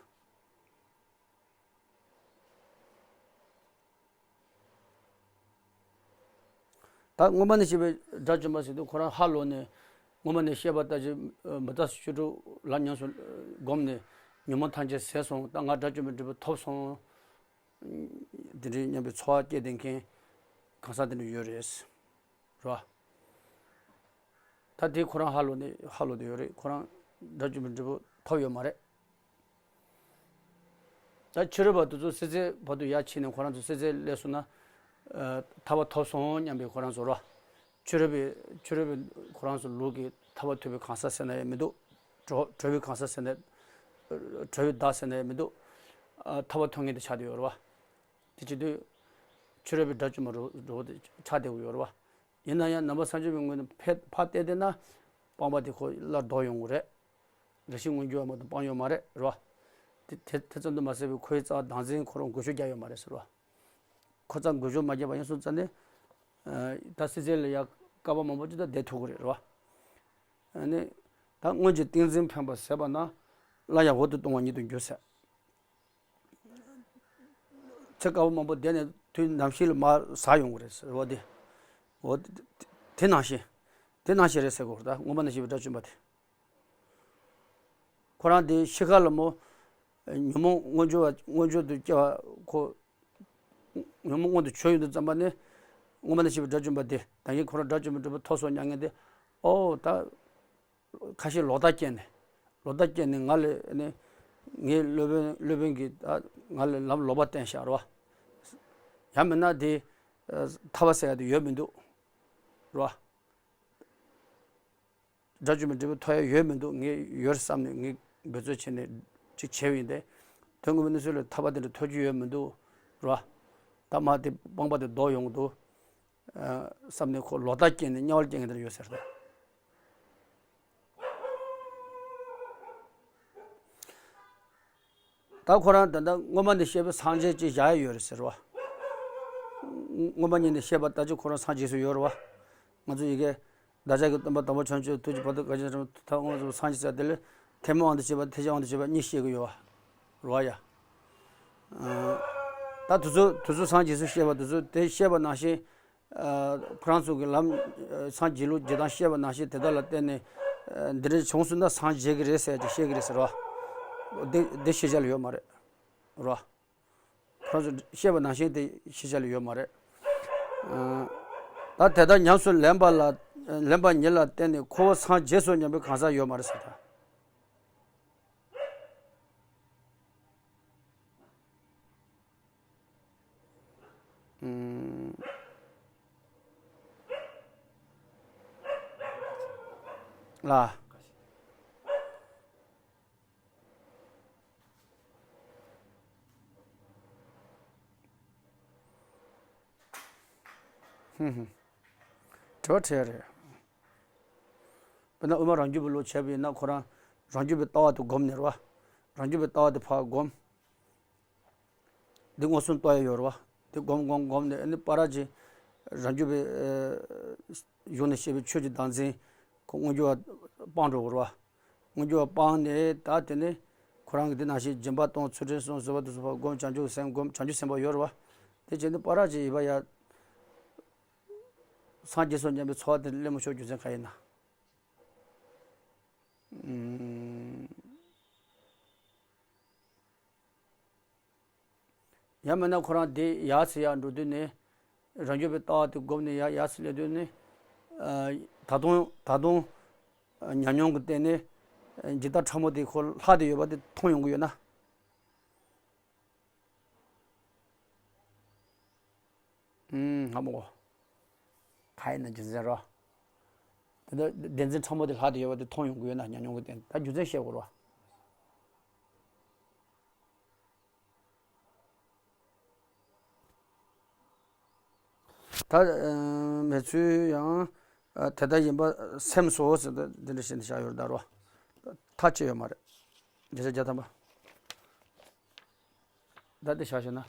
ད་སྔོན་མ་ནས་བཤད་པའི་དགྲ་བཅོམ་པ་ཟེར་དུས་ཁོ་རང་ཧ་ལོག་ནས་སྔོན་མ་ནས་བཤད་པ་ལྟར་གྱི་མི་རྟག་སོགས་བཅུ་དྲུག་ལམ་ཉམས་སུ་བསྒོམས་ནས་ཉོན་མོངས་ཐམས་ཅད་ཟད་སོང་། ད་ང་དགྲ་བཅོམ་པའི་འབྲས་བུ་ཐོབ་སོང་། དེ་འདྲའི་སྙམ་པའི་ཚོར་བ་སྐྱེས་བསྡད་མཁན་གང་ཟག་དེ་འདྲ་ཡོད་རེད། རོ། ད་དེ་ཁོ་རང་ཧ་ལོ་ནས་ཧ་ལོ་དེ་ཡོད་རེད། ཁོ་རང་དགྲ་བཅོམ་པའི་འབྲས་བུ་ཐོབ་ཡོད་མ་རེད། ད་ཕྱི་རོལ་པ་དེ་ཚོ་སྲིད་རྩེ་བར་དུ་ཡར་ཕྱིན་ནས་ཁོ་རང་ཚོ་སྲིད་རྩེ་སླེབས་སོང་ན། ཨ། ཐར་པ་ཐོབ་སོང་སྙམ་པའི་ཁོ་རང་ཚོ་རོ། ཕྱི་རོལ་པའི་ཕྱི་རོལ་པའི་ཁོ་རང་ཚོ་ལུགས་ཀྱི་ཐར་པ་ཐོབ་པའི་གང་ཟག་ཟེར་ན་ཡང་མི་འདུག་གྲོལ་གྲོལ་བའི་གང་ཟག་ཟེར་ན། གྲོལ་བའི་བདག་ཟེར་ན་ཡང་མི་འདུག་ཨ། ཐར་པ་ཐོབ་མཁན་དེ་ཆགས་བསྡད་ཡོད་རེད་བ། དེ་བྱེད་དུས་ཕྱི་རོལ་པའི་དགྲ་བཅོམ་པ་འདྲ་བོ་དེ་ཆགས་བསྡད་ཡོད་རེད་བ། ཡིན་ན་ཡང་ནང་པ་སངས་རྒྱས་པའི་ངོས་ནས་ཕར་ཕར་བལྟས་བསྡད་ན་སྤངས་པ་དེ་ཁོ་སླར་ལྡོག་ཡོང་གི་རེད། རེ་ཞིག་མངོན་གྱུར་བ་མ་གཏོགས་སྤངས་ཡོད་མ་རེད། རེད་བ། དེ་དེ་དེ་ཙམ་དུ་མ་ཟད་པའི་ཁོའི་རྩ་བ་བདག་འཛིན་ཁོ་རང་འགུལ་སྐྱོད་རྒྱག་ཡོད་མ་རེད་ཟེར་བ། ཁོ་རྩ་འགུལ་སྐྱོད་མ་བརྒྱབ་པ་ཡིན་སོང་ཙང་ནས། ཨ། ད་སྲིད་རྩེ་ལ་ཡ་བསྐལ་པ་མང་པོ་ཅིག་ད་བསྡད་ཐུབ་ཀྱི་རེད། རེད་བ། ཨ་ནི་ད་སྔོན་གྱི་ཏིང་འཛིན་འཕེན་པ་ཟད་པ་ན་སླར་ཡང་འོག་ཏུ་ལྟུང་བ་ཉིད་དུ་འགྱུར་ཟེར། ཚེ་བསྐལ་པ་མང་པོ་བསྡད་ནས་དུས་ནམ་ཞིག་ལ་མར་ཟག་ཡོང་གི་རེད་ཟེར་བ་དེ། འོ་དེ་དེ་ནང་བཞིན། དེ་ནང་བཞིན་རེད་ཟེར་དགོས་རེད། ད་སྔོན་མ་ནས་བཤད་པའི་དགྲ་བཅོམ་པ་དེ། ཁོ་རང་དེ་ཤི་ཁ་ལ་མོ། ཉོན་མོངས་མངོན་གྱུར་བ་མངོན་གྱུར་དུ་སྐྱེ་བ་ཁོ། ཉོན་མོངས་མངོན་དུ་གྱུར་ཡོང་དུས་ཙམ་པ་ནས། སྔོན་མ་ནས་བཤད་པའི་དགྲ་བཅོམ་པ་དེ་ད་གིན་ཁོ་རང་དགྲ་བཅོམ་པའི་འབྲས་བུ་ཐོབ་སོང་སྙམ་མཁན་དེ། ཨོ་ད། ཁ་ཤས་ལོག་ལྟ་སྐྱེས་ནས། ལོག་ལྟ་སྐྱེས་ནས་ང་ལ་ནི་ངའི་སློབ་དཔོན་སློབ་དཔོན་གྱིས་ད་ང་ལ་ལམ་ལོག་པ་བསྟན་བཞག་རོ། ཡང་མིན་ན་དེ་ཐར་པ་ཟེར་ཡ་དེ་ཡོད་མི་འདུག་རོ། དགྲ་བཅོམ་པའི་འབྲས་བུ་ཐོབ་ཡ་ཡོད་མི་འདུག་ངས་ཡོད་བསམ་ནས་ངས་འབད་རྩོལ་བྱས་ནས་ཅིག་བྱས་པ་ཡིན་ཏེ། དོན་ངོ་མའི་གནས་ཚུལ་ལ་ཐར་པ་དེ་འདྲ་ཐོབ་རྒྱུ་ཡོད་མི་འདུག་རོ། ད་མ་དེ་སྤངས་པ་དེ་ལྡོག་ཡོང་གི་འདུག་བསམ་ནས་ཁོ་ལོག་ལྟ་སྐྱེས་ནས་དམྱལ་བར་སྐྱེ་མཁན་དེ་འདྲ་ཡོད་ཟེར་ཏེ། ད་ཁོ་རང་ད་ལྟ་སྔོན་མ་ནས་བཤད་པའི་སངས་རྒྱས་ཅིག་བཞག་ཡ་ཡོད་རེད་ཟེར་བ། སྔོན་མ་ཉིད་ནས་བཤད་པ་ལྟར་ཅིག་ཁོ་རང་སངས་རྒྱས་སུ་ཡོད་རེད་བ། ང་ཚོ་ཡི་གེ་བདག་ཅག་གི་སྟོན་པ་དང་པོ་བྱང་ཆུབ་ཐུགས་ཀྱི་བར་དུ་དགའ་ཞིང་དྲན་པ་ཐབས་དབང་དུ་སངས་རྒྱས་ཟེར་དེ་ལས་ཐེག་དམན་དབང་དུ་བྱས་པ་ཐེག་ཆེན་དབང་དུ་བྱས་པ་གཉིས་བཤད་ཀྱི་ཡོད་བ། རེད་བ་ཡ། ད་དུས་ཚོད་དུས་ཚོད་སངས་རྒྱས་སུ་བཤད་པ་དུས་ཚོད་དེ་བཤད་པ་ནང་བཞིན། ཁོ་རང་ཚོ་གི་ལམ་སངས་རྒྱས་ལུགས་རྗེས་དང་བཤད་པ་ནང་བཞིན་དེ་དག་ལ་བརྟེན་ནས་འདི་འདྲ་བྱུང་སོང་ན་སངས་རྒྱས་ཀྱི་རེད་ཟེར་ཅིག་བཤད་ཀྱི་རེད་ཟེར་བ། འདི་འདི་ཤེས་བྱ་ལ་ཡོད་མ་རེད། རོ། ཁོ་རང་ཚོ་བཤད་པ་ནང་བཞིན་དེ་ཤེས་བྱ་ལ་ཡོད་མ་རེད། ད་དེ་དག་ཉམས་སུ་ལེན་པ་ལ་ལེན་པ་ཉིད་ལ་བརྟེན་ནས་ཁོ་བོ་སངས་རྒྱས་སོ་སྙམ་པའི་གང་ཟག་ཡོད་མ་རེད་ཟེར་ད། ལ། དྲི་བ་དྲི་ཡ་རེད། དཔེར་ན་དབུ་མ་རང་རྒྱུད་པའི་ལུགས་བྱས་པ་ཡིན་ན་ཁོ་རང་རང་རྒྱུད་པའི་ལྟ་བ་དེ་སྒོམ་ནས་རེད་བ། རང་རྒྱུད་པའི་ལྟ་བ་དེ་ཕར་སྒོམ། འདི་མངོན་སུམ་རྟོགས་ཡ་ཡོད་རེད་བ། འདི་སྒོམ་སྒོམ་སྒོམ་ནས་ཨ་ནི་པ་ར་ཅིག་རང་རྒྱུད་པའི་གཞུང་ནས་བཤད་པའི་ཆོས་ཀྱི་བདག་འཛིན་ཁོ་མངོན་གྱུར་བ་སྤངས་འགྲོ་དགོས་རེད་བ། མངོན་གྱུར་བ་སྤངས་ནས་ད་དེ་ནས་ཁོ་རང་གི་འདི་ནང་བཞིན་སྦྱིན་པ་གཏོང་ཚུལ་ཁྲིམས་སྲུང་བཟོད་པ་དང་སོགས་པ་སྒོམ་བྱང་ཆུབ་སེམས་སྒོམ་བྱང་ཆུབ་སེམས་དཔའ་ཡོད་རེད་བ། དེ་བྱས་ནས་པ་ར་ཅིག་ཡིན་པ་ཡ། སངས་རྒྱས་སོ་སྙམ་པའི་ཚོར་བ་དེ་སླེབས་མ་ཆོག་རྒྱུ་མཚན་ག་ཡིན་ན། ཡང་མིན་ན་ཁོ་རང་དེ་ཡར་ཚེ་ཡར་འགྲོ་དུས་ནས་རང་རྒྱུད་པའི་ལྟ་བ་དེ་སྒོམ་ནས་ཡར་ཡར་ཚེ་སླེབས་དུས་ནས། ད་དུང་ད་དུང་ཉམས་མྱོང་གི་སྟེང་ནས་འཇིག་ལྟ་ཕྲ་མོ་དེ་ཁོ་ལྷག་བསྡད་ཡོད་པ་དེ་མཐོང་ཡོང་གི་ཡོད་ན། ཨུམ། ཧ་མོ། ག་ཡིན་ན་རྒྱུ་མཚན་རོ། དེ་འདྲ་བདེན་འཛིན་ཕྲ་མོ་དེ་ལྷག་བསྡད་ཡོད་པ་དེ་མཐོང་ཡོང་གི་ཡོད་ན་ཉམས་མྱོང་གི་སྟེང་ད་རྒྱུ་མཚན་བཤད་དགོས་རོ། ད་མེད་ཚུལ་ཡང་དེ་ལྟར་ཡིན་པ་སེམས་སོ་ཟེར་ཏེ་འདི་འདྲ་བཤད་ནས་བཞག་ཡོད་རེད་ད་རོ། ཐག་བཅད་ཡོད་མ་རེད། རྒྱལ་སྲས་བརྒྱ་ཐམ་པ། ད་འདི་བཞག་བྱས་ན།